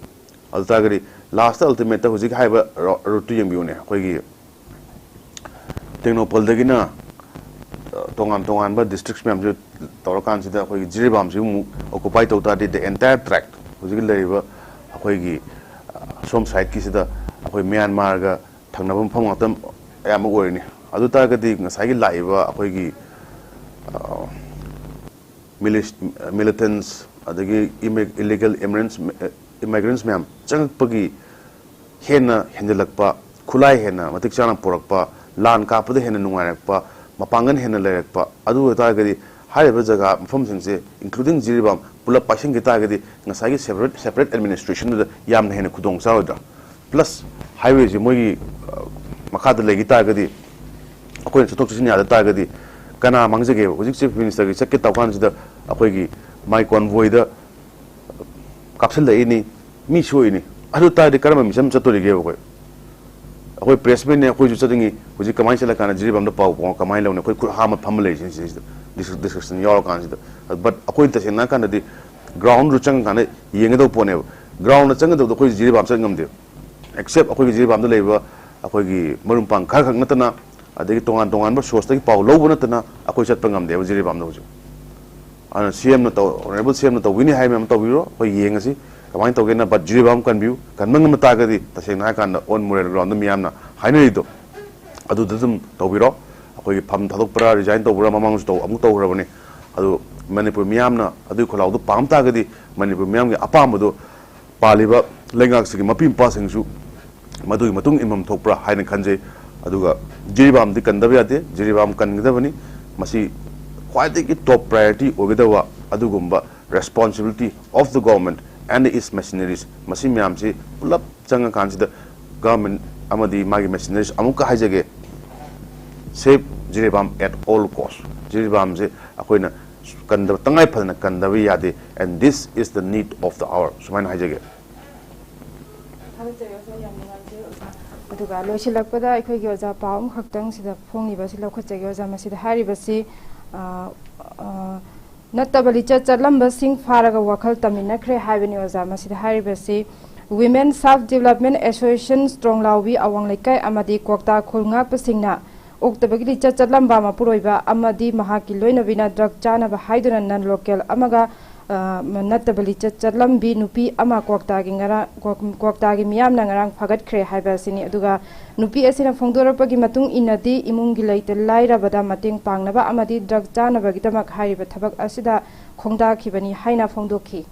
ꯑꯗꯨ ꯇꯥꯔꯒꯗꯤ lastꯇ, ultimateꯇ ꯍꯧꯖꯤꯛ ꯍꯥꯏꯔꯤꯕ ꯔꯣ-, routeꯇꯨ ꯌꯦꯡꯕꯤꯌꯨꯅꯦ, ꯑꯩꯈꯣꯏꯒꯤ ꯇꯦꯡꯅꯧꯄꯜꯗꯒꯤꯅ, ꯑ, ꯇꯣꯉꯥꯟ ꯇꯣꯉꯥꯟꯕ districts ꯃꯌꯥꯝꯁꯦ ꯇꯧꯔꯀꯥꯟꯁꯤꯗ ꯑꯩꯈꯣꯏꯒꯤ ꯖꯤꯔꯤꯕꯥꯝꯁꯤ ꯑꯃꯨꯛ occupy ꯇꯧ ꯇꯥꯔꯗꯤ, the entire tract, ꯍꯧꯖꯤꯛ ꯂꯩꯔꯤꯕ ꯑꯩꯈꯣꯏꯒꯤ, ꯑ, ꯁꯣꯝ sideꯀꯤꯁꯤꯗ ꯑꯩꯈꯣꯏ ꯃ꯭ꯌꯥꯟꯃꯥꯔꯒ ꯊꯪꯅꯕ ꯃꯐꯝ ꯉꯥꯛꯇ ꯑꯌꯥꯝꯕ ꯑꯣꯏꯔꯅꯤ꯫ ꯑꯗꯨ ꯇꯥꯔꯒꯗꯤ ꯉꯁꯥꯏꯒꯤ ꯂꯥꯛꯏꯕ ꯑꯩꯈꯣꯏꯒꯤ, ꯑ, milis-, militants, ꯑꯗꯒꯤ ꯏꯃꯤ-, illegal immigrants, immigrants ꯃꯌꯥꯝ ꯆꯪꯉꯛꯄꯒꯤ ꯍꯦꯟꯅ ꯍꯦꯟꯖꯜꯂꯛꯄ, ꯈꯨꯠꯂꯥꯏ ꯍꯦꯟꯅ ꯃꯇꯤꯛ ꯆꯥꯅ ꯄꯨꯔꯛꯄ, ꯂꯥꯟ ꯀꯥꯞꯄꯗ ꯍꯦꯟꯅ ꯅꯨꯡꯉꯥꯏꯔꯛꯄ, ꯃꯄꯥꯡꯒꯜ ꯍꯦꯟꯅ ꯂꯩꯔꯛꯄ, ꯑꯗꯨ ꯑꯣꯏꯇꯥꯔꯒꯗꯤ ꯍꯥꯏꯔꯤꯕ ꯖꯒꯥ ꯃꯐꯝꯁꯤꯡꯁꯦ, including ꯖꯤꯔꯤꯕꯥꯝ, ꯄꯨꯂꯞ ꯄꯥꯏꯁꯤꯟꯈꯤ ꯇꯥꯔꯒꯗꯤ ꯉꯁꯥꯏꯒꯤ separate separate administrationꯗꯨꯗ ꯌꯥꯝꯅ ꯍꯦꯟꯅ ꯈꯨꯗꯣꯡ ꯆꯥꯔꯣꯏꯗ꯭ꯔꯥ? Plus highwayꯁꯦ ꯃꯣꯏꯒꯤ, ꯑ, ꯃꯈꯥꯗ ꯂꯩꯈꯤ ꯇꯥꯔꯒꯗꯤ, ꯑꯩꯈꯣꯏꯅ ꯆꯠꯊꯣꯛ ꯆꯠꯁꯤꯟ ꯌꯥꯗ ꯇꯥꯔꯒꯗꯤ ꯀꯅꯥ ꯃꯥꯡꯖꯒꯦꯕ? ꯍꯧꯖꯤꯛ Chief Ministerꯒꯤ ꯆꯠꯀꯦ ꯇꯧ ꯀꯥꯟꯁꯤꯗ ꯑꯩꯈꯣꯏꯒꯤ ꯃꯥꯏ convoyꯗ ꯀꯥꯞꯁꯤꯜꯂꯛꯏꯅꯤ, ꯃꯤ ꯁꯣꯛꯏꯅꯤ꯫ ꯑꯗꯨ ꯇꯥꯔꯗꯤ ꯀꯔꯝꯕ mission ꯑꯃ ꯆꯠꯇꯣꯔꯤꯒꯦꯕ ꯑꯩꯈꯣꯏ? ꯑꯩꯈꯣꯏ pressmanꯅꯦ, ꯑꯩꯈꯣꯏꯁꯨ ꯆꯠꯅꯤꯡꯉꯤ꯫ ꯍꯧꯖꯤꯛ ꯀꯃꯥꯏꯅ ꯆꯠꯂꯀꯥꯟꯗ ꯖꯤꯔꯤꯕꯥꯝꯗ ꯄꯥꯎ ꯀꯃꯥꯏꯅ ꯂꯧꯅꯤ? ꯑꯩꯈꯣꯏ ꯈꯨꯠ ꯍꯥꯝꯃ ꯐꯝꯃ ꯂꯩꯔꯤꯁꯤꯅꯤ ꯁꯤꯗꯩꯁꯤꯗ, dis-, discussion ꯌꯥꯎꯔꯀꯥꯟꯁꯤꯗ꯫ But ꯑꯩꯈꯣꯏ ꯇꯁꯦꯡꯅ ꯍꯥꯏꯔꯀꯥꯟꯗꯗꯤ groundꯗꯨ ꯆꯪꯉꯀꯥꯟꯗ ꯌꯦꯡꯒꯗꯧꯕ ꯄꯣꯠꯅꯦꯕ꯫ Groundꯗ ꯆꯪꯒꯗꯧꯕꯗꯣ ꯑꯩꯈꯣꯏ ꯖꯤꯔꯤꯕꯥꯝ ꯆꯠ ꯉꯝꯗꯦꯕ꯫ Except ꯑꯩꯈꯣꯏꯒꯤ ꯖꯤꯔꯤꯕꯥꯝꯗ ꯂꯩꯕ ꯑꯩꯈꯣꯏꯒꯤ ꯃꯔꯨꯞ ꯃꯄꯥꯡ ꯈꯔ ꯈꯛ ꯅꯠꯇꯅ, ꯑꯗꯒꯤ ꯇꯣꯉꯥꯟ ꯇꯣꯉꯥꯟꯕ sourceꯇꯒꯤ ꯄꯥꯎ ꯂꯧꯕ ꯅꯠꯇꯅ ꯑꯩꯈꯣꯏ ꯆꯠꯄ ꯉꯝꯗꯦꯕ ꯖꯤꯔꯤꯕꯥꯝꯗ ꯍꯧꯖꯤꯛ꯫ ꯑꯗꯨꯅ CMꯅ ꯇꯧ-, Honourable CMꯅ ꯇꯧꯕꯤꯅꯤ ꯍꯥꯏꯕ ꯃꯌꯥꯝ ꯇꯧꯕꯤꯔꯣ, ꯑꯩꯈꯣꯏ ꯌꯦꯡꯉꯁꯤ ꯀꯃꯥꯏꯅ ꯇꯧꯒꯦꯅ꯫ But ꯖꯤꯔꯤꯕꯥꯝ ꯀꯟꯕꯤꯌꯨ, ꯀꯟꯕ ꯉꯝꯕ ꯇꯥꯔꯒꯗꯤ ꯇꯁꯦꯡꯅ ꯍꯥꯏꯔꯀꯥꯟꯗ on moral groundꯗ ꯃꯤꯌꯥꯝꯅ ꯍꯥꯏꯅꯔꯤꯗꯣ ꯑꯗꯨꯗ ꯑꯗꯨꯝ ꯇꯧꯕꯤꯔꯣ꯫ ꯑꯩꯈꯣꯏꯒꯤ ꯐꯝ ꯊꯥꯗꯣꯛꯄ꯭ꯔꯥ, resign ꯇꯧꯕ꯭ꯔꯥ, ꯃꯃꯥꯡꯁꯨ ꯇꯧ-, ꯑꯃꯨꯛ ꯇꯧꯈ꯭ꯔꯕꯅꯤ꯫ ꯑꯗꯨ ꯃꯅꯤꯄꯨꯔ ꯃꯤꯌꯥꯝꯅ ꯑꯗꯨꯒꯤ ꯈꯣꯜꯂꯥꯎꯗꯣ ꯄꯥꯝ ꯇꯥꯔꯒꯗꯤ ꯃꯅꯤꯄꯨꯔ ꯃꯤꯌꯥꯝꯒꯤ ꯑꯄꯥꯝꯕꯗꯣ ꯄꯥꯜꯂꯤꯕ ꯂꯩꯉꯥꯛꯁꯤꯒꯤ ꯃꯄꯤ ꯃꯄꯥꯁꯤꯡꯁꯨ ꯃꯗꯨꯒꯤ ꯃꯇꯨꯡ ꯏꯟꯐꯝ ꯊꯣꯛꯄ꯭ꯔꯥ ꯍꯥꯏꯅ ꯈꯟꯖꯩ꯫ ꯑꯗꯨꯒ ꯖꯤꯔꯤꯕꯥꯝꯗꯤ ꯀꯟꯗꯕ ꯌꯥꯗꯦ, ꯖꯤꯔꯤꯕꯥꯝ ꯀꯟꯒꯗꯕꯅꯤ꯫ ꯃꯁꯤ ꯈ꯭ꯋꯥꯏꯗꯒꯤ top priority ꯑꯣꯏꯒꯗꯕ ꯑꯗꯨꯒꯨꯝꯕ responsibility of the government and its machineries꯫ ꯃꯁꯤ ꯃꯌꯥꯝꯁꯤ ꯄꯨꯂꯞ ꯆꯪꯉꯀꯥꯟꯁꯤꯗ government ꯑꯃꯗꯤ ꯃꯥꯒꯤ machineries, ꯑꯃꯨꯛꯀ ꯍꯥꯏꯖꯒꯦ, save Jiribam at all cost꯫ ꯖꯤꯔꯤꯕꯥꯝꯁꯦ ꯑꯩꯈꯣꯏꯅ ꯀꯟꯗꯕ, ꯇꯉꯥꯏ ꯐꯗꯅ ꯀꯟꯗꯕ ꯌꯥꯗꯦ, and this is the need of the hour, ꯁꯨꯃꯥꯏꯅ ꯍꯥꯏꯖꯒꯦ꯫ ꯊꯥꯒꯠꯆꯔꯤ ꯑꯣꯖꯥ, ꯌꯥꯝ ꯅꯨꯡꯉꯥꯏꯖꯩ ꯑꯣꯖꯥ꯫ ꯑꯗꯨꯒ ꯂꯣꯏꯁꯤꯜꯂꯛꯄꯗ ꯑꯩꯈꯣꯏꯒꯤ ꯑꯣꯖꯥ ꯄꯥꯎ ꯑꯃꯈꯛꯇꯪ ꯁꯤꯗ ꯐꯣꯡꯂꯤꯕ ꯑꯁꯤ ꯂꯧꯈꯠꯆꯒꯦ ꯑꯣꯖꯥ꯫ ꯃꯁꯤꯗ ꯍꯥꯏꯔꯤꯕꯁꯤ, ꯑ, ꯑ, ꯅꯠꯇꯕ ꯂꯤꯆꯠ ꯆꯠꯂꯝꯕꯁꯤꯡ ꯐꯥꯔꯒ ꯋꯥꯈꯜ ꯇꯝꯃꯤꯟꯅꯈ꯭ꯔꯦ ꯍꯥꯏꯕꯅꯤ ꯑꯣꯖꯥ꯫ ꯃꯁꯤꯗ ꯍꯥꯏꯔꯤꯕꯁꯤ Women Self Development Association ꯇ꯭ꯔꯣꯡꯂꯥꯎꯕꯤ ꯑꯋꯥꯡ ꯂꯩꯀꯥꯏ ꯑꯃꯗꯤ ꯀ꯭ꯋꯥꯛꯇꯥ ꯈꯨꯜ ꯉꯥꯛꯄꯁꯤꯡꯅ ꯑꯣꯛꯇꯕꯒꯤ ꯂꯤꯆꯠ ꯆꯠꯂꯝꯕ ꯃꯄꯨꯔꯣꯏꯕ ꯑꯃꯗꯤ ꯃꯍꯥꯛꯀꯤ ꯂꯣꯏꯅꯕꯤꯅ drug ꯆꯥꯅꯕ ꯍꯥꯏꯗꯨꯅ non local ꯑꯃꯒ, ꯑ, ꯅꯠꯇꯕ ꯂꯤꯆꯠ ꯆꯠꯂꯝꯕꯤ ꯅꯨꯄꯤ ꯑꯃ ꯀ꯭ꯋꯥꯛꯇꯥꯒꯤ ꯉꯔꯥꯡ, ꯀ꯭ꯋꯥꯛ-, ꯀ꯭ꯋꯥꯛꯇꯥꯒꯤ ꯃꯤꯌꯥꯝꯅ ꯉꯔꯥꯡ ꯐꯥꯒꯠꯈ꯭ꯔꯦ ꯍꯥꯏꯕ ꯑꯁꯤꯅꯤ꯫ ꯑꯗꯨꯒ ꯅꯨꯄꯤ ꯑꯁꯤꯅ ꯐꯣꯡꯗꯣꯔꯛꯄꯒꯤ ꯃꯇꯨꯡ ꯏꯟꯅꯗꯤ ꯏꯃꯨꯡꯒꯤ ꯂꯩꯇ ꯂꯥꯏꯔꯕꯗ ꯃꯇꯦꯡ ꯄꯥꯡꯅꯕ ꯑꯃꯗꯤ drug ꯆꯥꯅꯕꯒꯤꯗꯃꯛ ꯍꯥꯏꯔꯤꯕ ꯊꯕꯛ ꯑꯁꯤꯗ ꯈꯣꯡꯗꯥꯈꯤꯕꯅꯤ ꯍꯥꯏꯅ ꯐꯣꯡꯗꯣꯛꯈꯤ꯫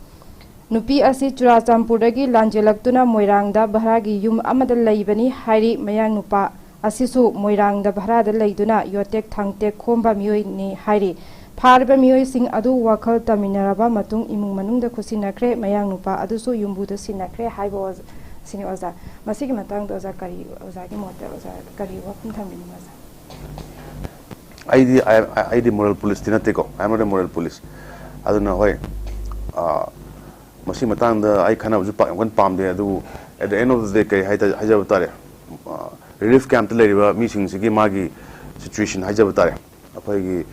ꯅꯨꯄꯤ ꯑꯁꯤ ꯆꯨꯔꯥꯆꯥꯟꯄꯨꯔꯗꯒꯤ ꯂꯥꯟꯖꯦꯜꯂꯛꯇꯨꯅ ꯃꯣꯏꯔꯥꯡꯗ ꯚꯔꯥꯒꯤ ꯌꯨꯝ ꯑꯃꯗ ꯂꯩꯕꯅꯤ ꯍꯥꯏꯔꯤ꯫ ꯃꯌꯥꯡ ꯅꯨꯄꯥ ꯑꯁꯤꯁꯨ ꯃꯣꯏꯔꯥꯡꯗ ꯚꯔꯥꯗ ꯂꯩꯗꯨꯅ ꯌꯣꯠꯇꯦꯛ ꯊꯥꯡꯇꯦꯛ ꯈꯣꯝꯕ ꯃꯤꯑꯣꯏꯅꯤ ꯍꯥꯏꯔꯤ꯫ ꯐꯥꯔꯤꯕ ꯃꯤꯑꯣꯏꯁꯤꯡ ꯑꯗꯨ ꯋꯥꯈꯜ ꯇꯝꯃꯤꯟꯅꯔꯕ ꯃꯇꯨꯡ ꯏꯃꯨꯡ ꯃꯅꯨꯡꯗ ꯈꯨꯠꯁꯤꯟꯅꯈ꯭ꯔꯦ, ꯃꯌꯥꯡ ꯅꯨꯄꯥ ꯑꯗꯨꯁꯨ ꯌꯨꯝꯕꯨꯗ ꯁꯤꯟꯅꯈ꯭ꯔꯦ ꯍꯥꯏꯕ ꯑꯣꯖꯥ-, ꯁꯤꯅꯤ ꯑꯣꯖꯥ꯫ ꯃꯁꯤꯒꯤ ꯃꯇꯥꯡꯗ ꯑꯣꯖꯥ ꯀꯔꯤ, ꯑꯣꯖꯥꯒꯤ ꯃꯣꯠꯇ ꯑꯣꯖꯥ ꯀꯔꯤ ꯋꯥꯐꯝ ꯊꯝꯕꯤꯅꯤꯡꯕ ꯑꯣꯖꯥ? ꯑꯩꯗꯤ ꯑꯩ- ꯑꯩꯗꯤ ꯃꯣꯔꯦꯜ ꯄꯨꯂꯤꯁꯇꯤ ꯅꯠꯇꯦꯀꯣ, I am not a moral police꯫ ꯑꯗꯨꯅ ꯍꯣꯏ, ꯑ, ꯃꯁꯤ ꯃꯇꯥꯡꯗ ꯑꯩ ꯈꯟꯅꯕꯁꯨ ꯄꯥꯛ ꯌꯥꯝ ꯀꯟꯅ ꯄꯥꯝꯗꯦ꯫ ꯑꯗꯨꯕꯨ at the end of the day ꯀꯩ ꯍꯥꯏꯇꯥꯔꯦ, ꯍꯥꯏꯖꯕ ꯇꯥꯔꯦ, ꯔꯤꯂꯤꯐ ꯀꯦꯝꯞꯇ ꯂꯩꯔꯤꯕ ꯃꯤꯁꯤꯡꯁꯤꯒꯤ ꯃꯥꯒꯤ ꯁꯤꯆꯨꯋꯦꯁꯟ ꯍꯥꯏꯖꯕ ꯇꯥꯔꯦ꯫ ꯑꯩꯈꯣꯏꯒꯤ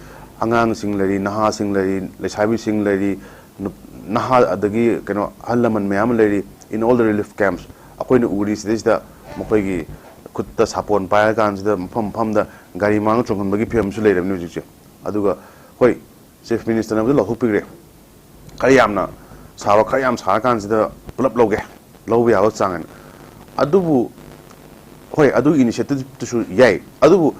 ꯑꯉꯥꯡꯁꯤꯡ ꯂꯩꯔꯤ, ꯅꯍꯥꯁꯤꯡ ꯂꯩꯔꯤ, ꯂꯩꯁꯥꯕꯤꯁꯤꯡ ꯂꯩꯔꯤ, ꯅꯨꯞ- ꯅꯍꯥ ꯑꯗꯒꯤ ꯀꯩꯅꯣ ꯑꯍꯜ ꯂꯃꯟ ꯃꯌꯥꯝ ꯑꯃ ꯂꯩꯔꯤ꯫ In all the relief camps ꯑꯩꯈꯣꯏꯅ ꯎꯔꯤ ꯁꯤꯗꯩꯁꯤꯗ ꯃꯈꯣꯏꯒꯤ ꯈꯨꯠꯇ ꯁꯥꯄꯣꯟ ꯄꯥꯏꯔ ꯀꯥꯟꯁꯤꯗ ꯃꯐꯝ ꯃꯐꯝꯗ ꯒꯥꯔꯤ ꯃꯥꯡ ꯆꯣꯡꯍꯟꯕꯒꯤ ꯐꯤꯕꯝꯁꯨ ꯂꯩꯔꯕꯅꯤ ꯍꯧꯖꯤꯛꯁꯦ꯫ ꯑꯗꯨꯒ ꯍꯣꯏ, ꯆꯤꯐ ꯃꯤꯅꯤꯁꯇꯔꯅꯕꯨꯗꯤ ꯂꯧꯊꯣꯛꯄꯤꯈ꯭ꯔꯦ꯫ ꯈꯔ ꯌꯥꯝꯅ ꯁꯥꯕ, ꯈꯔ ꯌꯥꯝ ꯁꯥꯔꯀꯥꯟꯁꯤꯗ ꯄꯨꯂꯞ ꯂꯧꯒꯦ, ꯂꯧꯕ ꯌꯥꯕ ꯆꯥꯡ ꯍꯥꯏꯅ꯫ ꯑꯗꯨꯕꯨ ꯍꯣꯏ, ꯑꯗꯨꯒꯤ ꯏꯅꯤꯁꯤꯌꯦꯇꯤꯚꯇꯨꯁꯨ ꯌꯥꯏ꯫ ꯑꯗꯨꯕꯨ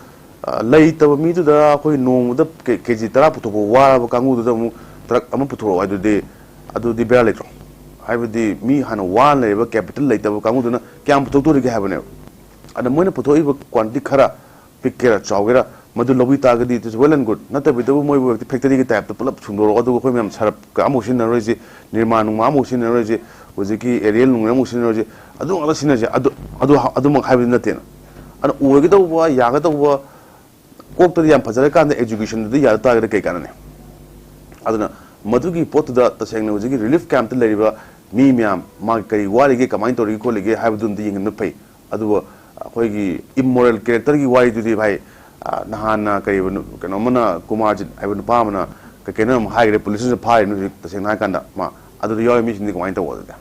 ꯑ, ꯂꯩꯇꯕ ꯃꯤꯗꯨꯗ ꯑꯩꯈꯣꯏ ꯅꯣꯡꯃꯗ ꯀꯦ ꯖꯤ ꯇꯔꯥ ꯄꯨꯊꯣꯛꯄ ꯋꯥꯔꯕ ꯀꯥꯡꯕꯨꯗꯨꯗ ꯑꯃꯨꯛ ꯇ꯭ꯔꯛ ꯑꯃ ꯄꯨꯊꯣꯔꯛꯑꯣ ꯍꯥꯏꯗꯨꯗꯤ, ꯑꯗꯨꯗꯤ ꯕꯦꯔꯥ ꯂꯩꯇ꯭ꯔꯣ? ꯍꯥꯏꯕꯗꯤ ꯃꯤ ꯍꯥꯟꯅ ꯋꯥꯅ ꯂꯩꯔꯤꯕ ꯀꯦꯄꯤꯇꯦꯜ ꯂꯩꯇꯕ ꯀꯥꯡꯕꯨꯗꯨꯅ ꯀꯌꯥꯝ ꯄꯨꯊꯣꯛꯇꯣꯔꯤꯒꯦ ꯍꯥꯏꯕꯅꯦꯕ꯫ ꯑꯗ ꯃꯣꯏꯅ ꯄꯨꯊꯣꯛꯏꯕ ꯀ꯭ꯋꯥꯟꯇꯤꯇꯤ ꯈꯔ, ꯄꯤꯛꯀꯦꯔꯥ ꯆꯥꯎꯒꯦꯔꯥ, ꯃꯗꯨ ꯂꯧꯕꯤ ꯇꯥꯔꯒꯗꯤ it is well and good꯫ ꯅꯠꯇꯕꯤꯗꯕꯨ ꯃꯣꯏꯕꯨ ꯍꯦꯛꯇ ꯐꯦꯛꯇꯔꯤꯒꯤ ꯇꯥꯏꯞꯇ ꯄꯨꯂꯞ ꯁꯨꯝꯗꯣꯔꯛꯑꯣ, ꯑꯗꯨꯒ ꯑꯩꯈꯣꯏ ꯃꯌꯥꯝ ꯁꯔꯞꯀ ꯑꯃꯐꯥꯎ ꯁꯤꯖꯤꯟꯅꯔꯣꯏꯁꯤ, ꯅꯤꯔꯃꯥ ꯅꯨꯡꯃꯥ ꯑꯃꯐꯥꯎ ꯁꯤꯖꯤꯟꯅꯔꯣꯏꯁꯤ, ꯍꯧꯖꯤꯛꯀꯤ ꯑꯦꯔꯤꯌꯦꯜ ꯅꯨꯡꯉꯦꯜ ꯑꯃꯐꯥꯎ ꯁꯤꯖꯤꯟꯅꯔꯣꯏꯁꯤ, ꯑꯗꯨ ꯉꯥꯛꯇ ꯁꯤꯖꯤꯟꯅꯁꯦ꯫ ꯑꯗꯨ, ꯑꯗꯨ, ꯑꯗꯨꯃꯛ ꯍꯥꯏꯕꯗꯤ ꯅꯠꯇꯦꯅ꯫ ꯑꯗꯨꯅ ꯑꯣꯏꯒꯗꯧꯕ, ꯌꯥꯒꯗꯧꯕ, ꯀꯣꯛꯇꯗꯤ ꯌꯥꯝ ꯐꯖꯔꯀꯥꯟꯗ ꯑꯦꯖꯨꯀꯦꯁꯟꯗꯗꯤ ꯌꯥꯗ ꯇꯥꯔꯒꯗꯤ ꯀꯩ ꯀꯥꯟꯅꯅꯤ? ꯑꯗꯨꯅ ꯃꯗꯨꯒꯤ ꯄꯣꯠꯇꯨꯗ ꯇꯁꯦꯡꯅ ꯍꯧꯖꯤꯛꯀꯤ ꯔꯤꯂꯤꯐ ꯀꯦꯝꯞꯇ ꯂꯩꯔꯤꯕ ꯃꯤ ꯃꯌꯥꯝ, ꯃꯥꯒꯤ ꯀꯔꯤ ꯋꯥꯔꯤꯒꯦ, ꯀꯃꯥꯏꯅ ꯇꯧꯔꯤꯒꯦ ꯈꯣꯠꯂꯤꯒꯦ ꯍꯥꯏꯕꯗꯨ ꯑꯝꯇ ꯌꯦꯡꯍꯟꯕ ꯐꯩ꯫ ꯑꯗꯨꯕꯨ ꯑꯩꯈꯣꯏꯒꯤ ꯏꯝꯃꯣꯔꯦꯜ ꯀꯦꯔꯦꯛꯇꯔꯒꯤ ꯋꯥꯔꯤꯗꯨꯗꯤ ꯚꯥꯏ, ꯑ, ꯅꯍꯥꯟꯅ ꯀꯔꯤꯕ ꯅꯨ-, ꯀꯩꯅꯣ ꯑꯃꯅ, ꯀꯨꯃꯥꯔꯖꯤꯠ ꯍꯥꯏꯕ ꯅꯨꯄꯥ ꯑꯃꯅ ꯀꯩ ꯀꯩꯅꯣ ꯑꯃ ꯍꯥꯏꯈ꯭ꯔꯦ, ꯄꯨꯂꯤꯁꯅꯁꯨ ꯐꯥꯔꯤꯕꯅꯤ ꯍꯧꯖꯤꯛ꯫ ꯇꯁꯦꯡꯅ ꯍꯥꯏꯔꯀꯥꯟꯗ ꯃꯥ ꯑꯗꯨꯗ ꯌꯥꯎꯔꯤ ꯃꯤꯁꯤꯡꯗꯤ ꯀꯃꯥꯏꯅ ꯇꯧꯕ ꯑꯗꯨꯗꯤ?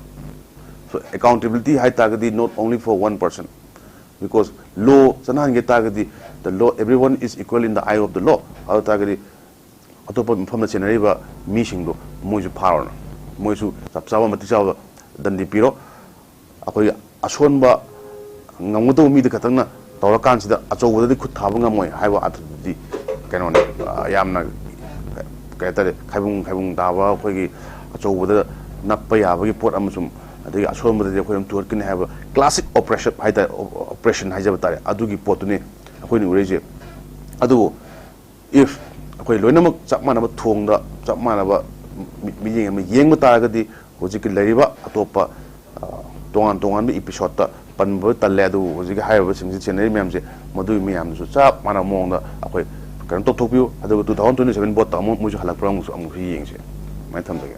So, accountability ꯍꯥꯏ ꯇꯥꯔꯒꯗꯤ not only for one person, because law ꯆꯠꯅꯍꯟꯒꯦ ꯇꯥꯔꯒꯗꯤ the law, everyone is equal in the eye of the law꯫ ꯑꯗꯨ ꯇꯥꯔꯒꯗꯤ ꯑꯇꯣꯞꯄ ꯃꯐꯝꯗ ꯆꯦꯟꯅꯔꯤꯕ ꯃꯤꯁꯤꯡꯗꯣ ꯃꯣꯏꯁꯨ ꯐꯥꯔꯣꯅ, ꯃꯣꯏꯁꯨ ꯆꯞ ꯆꯥꯕ ꯃꯇꯤꯛ ꯆꯥꯕ ꯗꯟꯗꯤ ꯄꯤꯔꯣ꯫ ꯑꯩꯈꯣꯏꯒꯤ ꯑꯁꯣꯟꯕ ꯉꯝꯒꯗꯧꯕ ꯃꯤꯗ ꯈꯛꯇꯪꯅ ꯇꯧꯔꯀꯥꯟꯁꯤꯗ ꯑꯆꯧꯕꯗꯗꯤ ꯈꯨꯠ ꯊꯥꯕ ꯉꯝꯃꯣꯏ ꯍꯥꯏꯕ ꯑꯗꯨꯗꯤ ꯀꯩꯅꯣꯅꯦ, ꯑ, ꯌꯥꯝꯅ ꯀꯩ ꯍꯥꯏꯇꯥꯔꯦ, ꯈꯥꯏꯕꯨꯡ ꯈꯥꯏꯕꯨꯡ ꯇꯥꯕ, ꯑꯩꯈꯣꯏꯒꯤ ꯑꯆꯧꯕꯗ ꯅꯞꯄ ꯌꯥꯕꯒꯤ ꯄꯣꯠ ꯑꯃꯁꯨꯡ ꯑꯗꯒꯤ ꯑꯁꯣꯟꯕꯗꯗꯤ ꯑꯩꯈꯣꯏ ꯑꯗꯨꯝ ꯇꯨꯍꯠꯀꯅꯤ ꯍꯥꯏꯕ classic oppression ꯍꯥꯏꯇꯥꯔꯦ, oppression ꯍꯥꯏꯖꯕ ꯇꯥꯔꯦ, ꯑꯗꯨꯒꯤ ꯄꯣꯠꯇꯨꯅꯤ ꯑꯩꯈꯣꯏꯅ ꯎꯔꯛꯏꯁꯦ꯫ ꯑꯗꯨꯕꯨ if ꯑꯩꯈꯣꯏ ꯂꯣꯏꯅꯃꯛ ꯆꯞ ꯃꯥꯟꯅꯕ ꯊꯣꯡꯗ, ꯆꯞ ꯃꯥꯟꯅꯕ ꯃꯤ- ꯃꯤꯠꯌꯦꯡ ꯑꯃ ꯌꯦꯡꯕ ꯇꯥꯔꯒꯗꯤ, ꯍꯧꯖꯤꯛꯀꯤ ꯂꯩꯔꯤꯕ ꯑꯇꯣꯞꯄ, ꯑ, ꯇꯣꯉꯥꯟ ꯇꯣꯉꯥꯟꯕ episode ꯇ ꯄꯟꯕ ꯇꯜꯂꯦ, ꯑꯗꯨꯕꯨ ꯍꯧꯖꯤꯛꯀꯤ ꯍꯥꯏꯔꯤꯕꯁꯤꯡꯁꯤ ꯆꯦꯟꯅꯔꯤ ꯃꯌꯥꯝꯁꯦ, ꯃꯗꯨꯒꯤ ꯃꯌꯥꯝꯗꯨꯁꯨ ꯆꯞ ꯃꯥꯟꯅꯕ ꯃꯑꯣꯡꯗ ꯑꯩꯈꯣꯏ ꯀꯩꯅꯣ ꯇꯧꯊꯣꯛꯄꯤꯌꯨ꯫ ꯑꯗꯨꯒ two thousand twenty seven vote ꯇ ꯑꯃꯨꯛ ꯃꯣꯏꯁꯨ ꯍꯜꯂꯛꯄ꯭ꯔꯥ ꯑꯃꯨꯛꯁꯨ, ꯑꯃꯨꯛꯁꯨ ꯌꯦꯡꯁꯦ꯫ ꯑꯗꯨꯃꯥꯏꯅ ꯊꯝꯖꯒꯦ꯫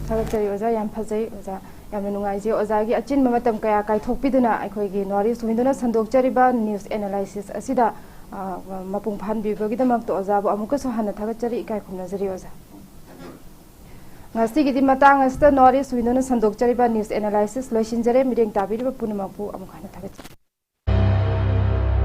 ꯊꯥꯒꯠꯆꯔꯤ ꯑꯣꯖꯥ, ꯌꯥꯝ ꯐꯖꯩ ꯑꯣꯖꯥ, ꯌꯥꯝꯅ ꯅꯨꯡꯉꯥꯏꯖꯩ꯫ ꯑꯣꯖꯥꯒꯤ ꯑꯆꯤꯟꯕ ꯃꯇꯝ ꯀꯌꯥ ꯀꯥꯏꯊꯣꯛꯄꯤꯗꯨꯅ ꯑꯩꯈꯣꯏꯒꯤ North East Window ꯅ ꯁꯟꯗꯣꯛꯆꯔꯤꯕ news analysis ꯑꯁꯤꯗ, ꯑ, ꯃꯄꯨꯡ ꯐꯥꯍꯟꯕꯤꯕꯒꯤꯗꯃꯛꯇ ꯑꯣꯖꯥꯕꯨ ꯑꯃꯨꯛꯀꯁꯨ ꯍꯟꯅ ꯊꯥꯒꯠꯆꯔꯤ, ꯏꯀꯥꯏ ꯈꯨꯝꯅꯖꯔꯤ ꯑꯣꯖꯥ꯫ ꯉꯁꯤꯒꯤꯗꯤ ꯃꯇꯥꯡ ꯑꯁꯤꯗ North East Window ꯅ ꯁꯟꯗꯣꯛꯆꯔꯤꯕ news analysis ꯂꯣꯏꯁꯤꯟꯖꯔꯦ꯫ ꯃꯤꯠꯌꯦꯡ ꯇꯥꯕꯤꯔꯤꯕ ꯄꯨꯝꯅꯃꯛꯄꯨ ꯑꯃꯨꯛ ꯍꯟꯅ ꯊꯥꯒꯠꯆꯔꯤ꯫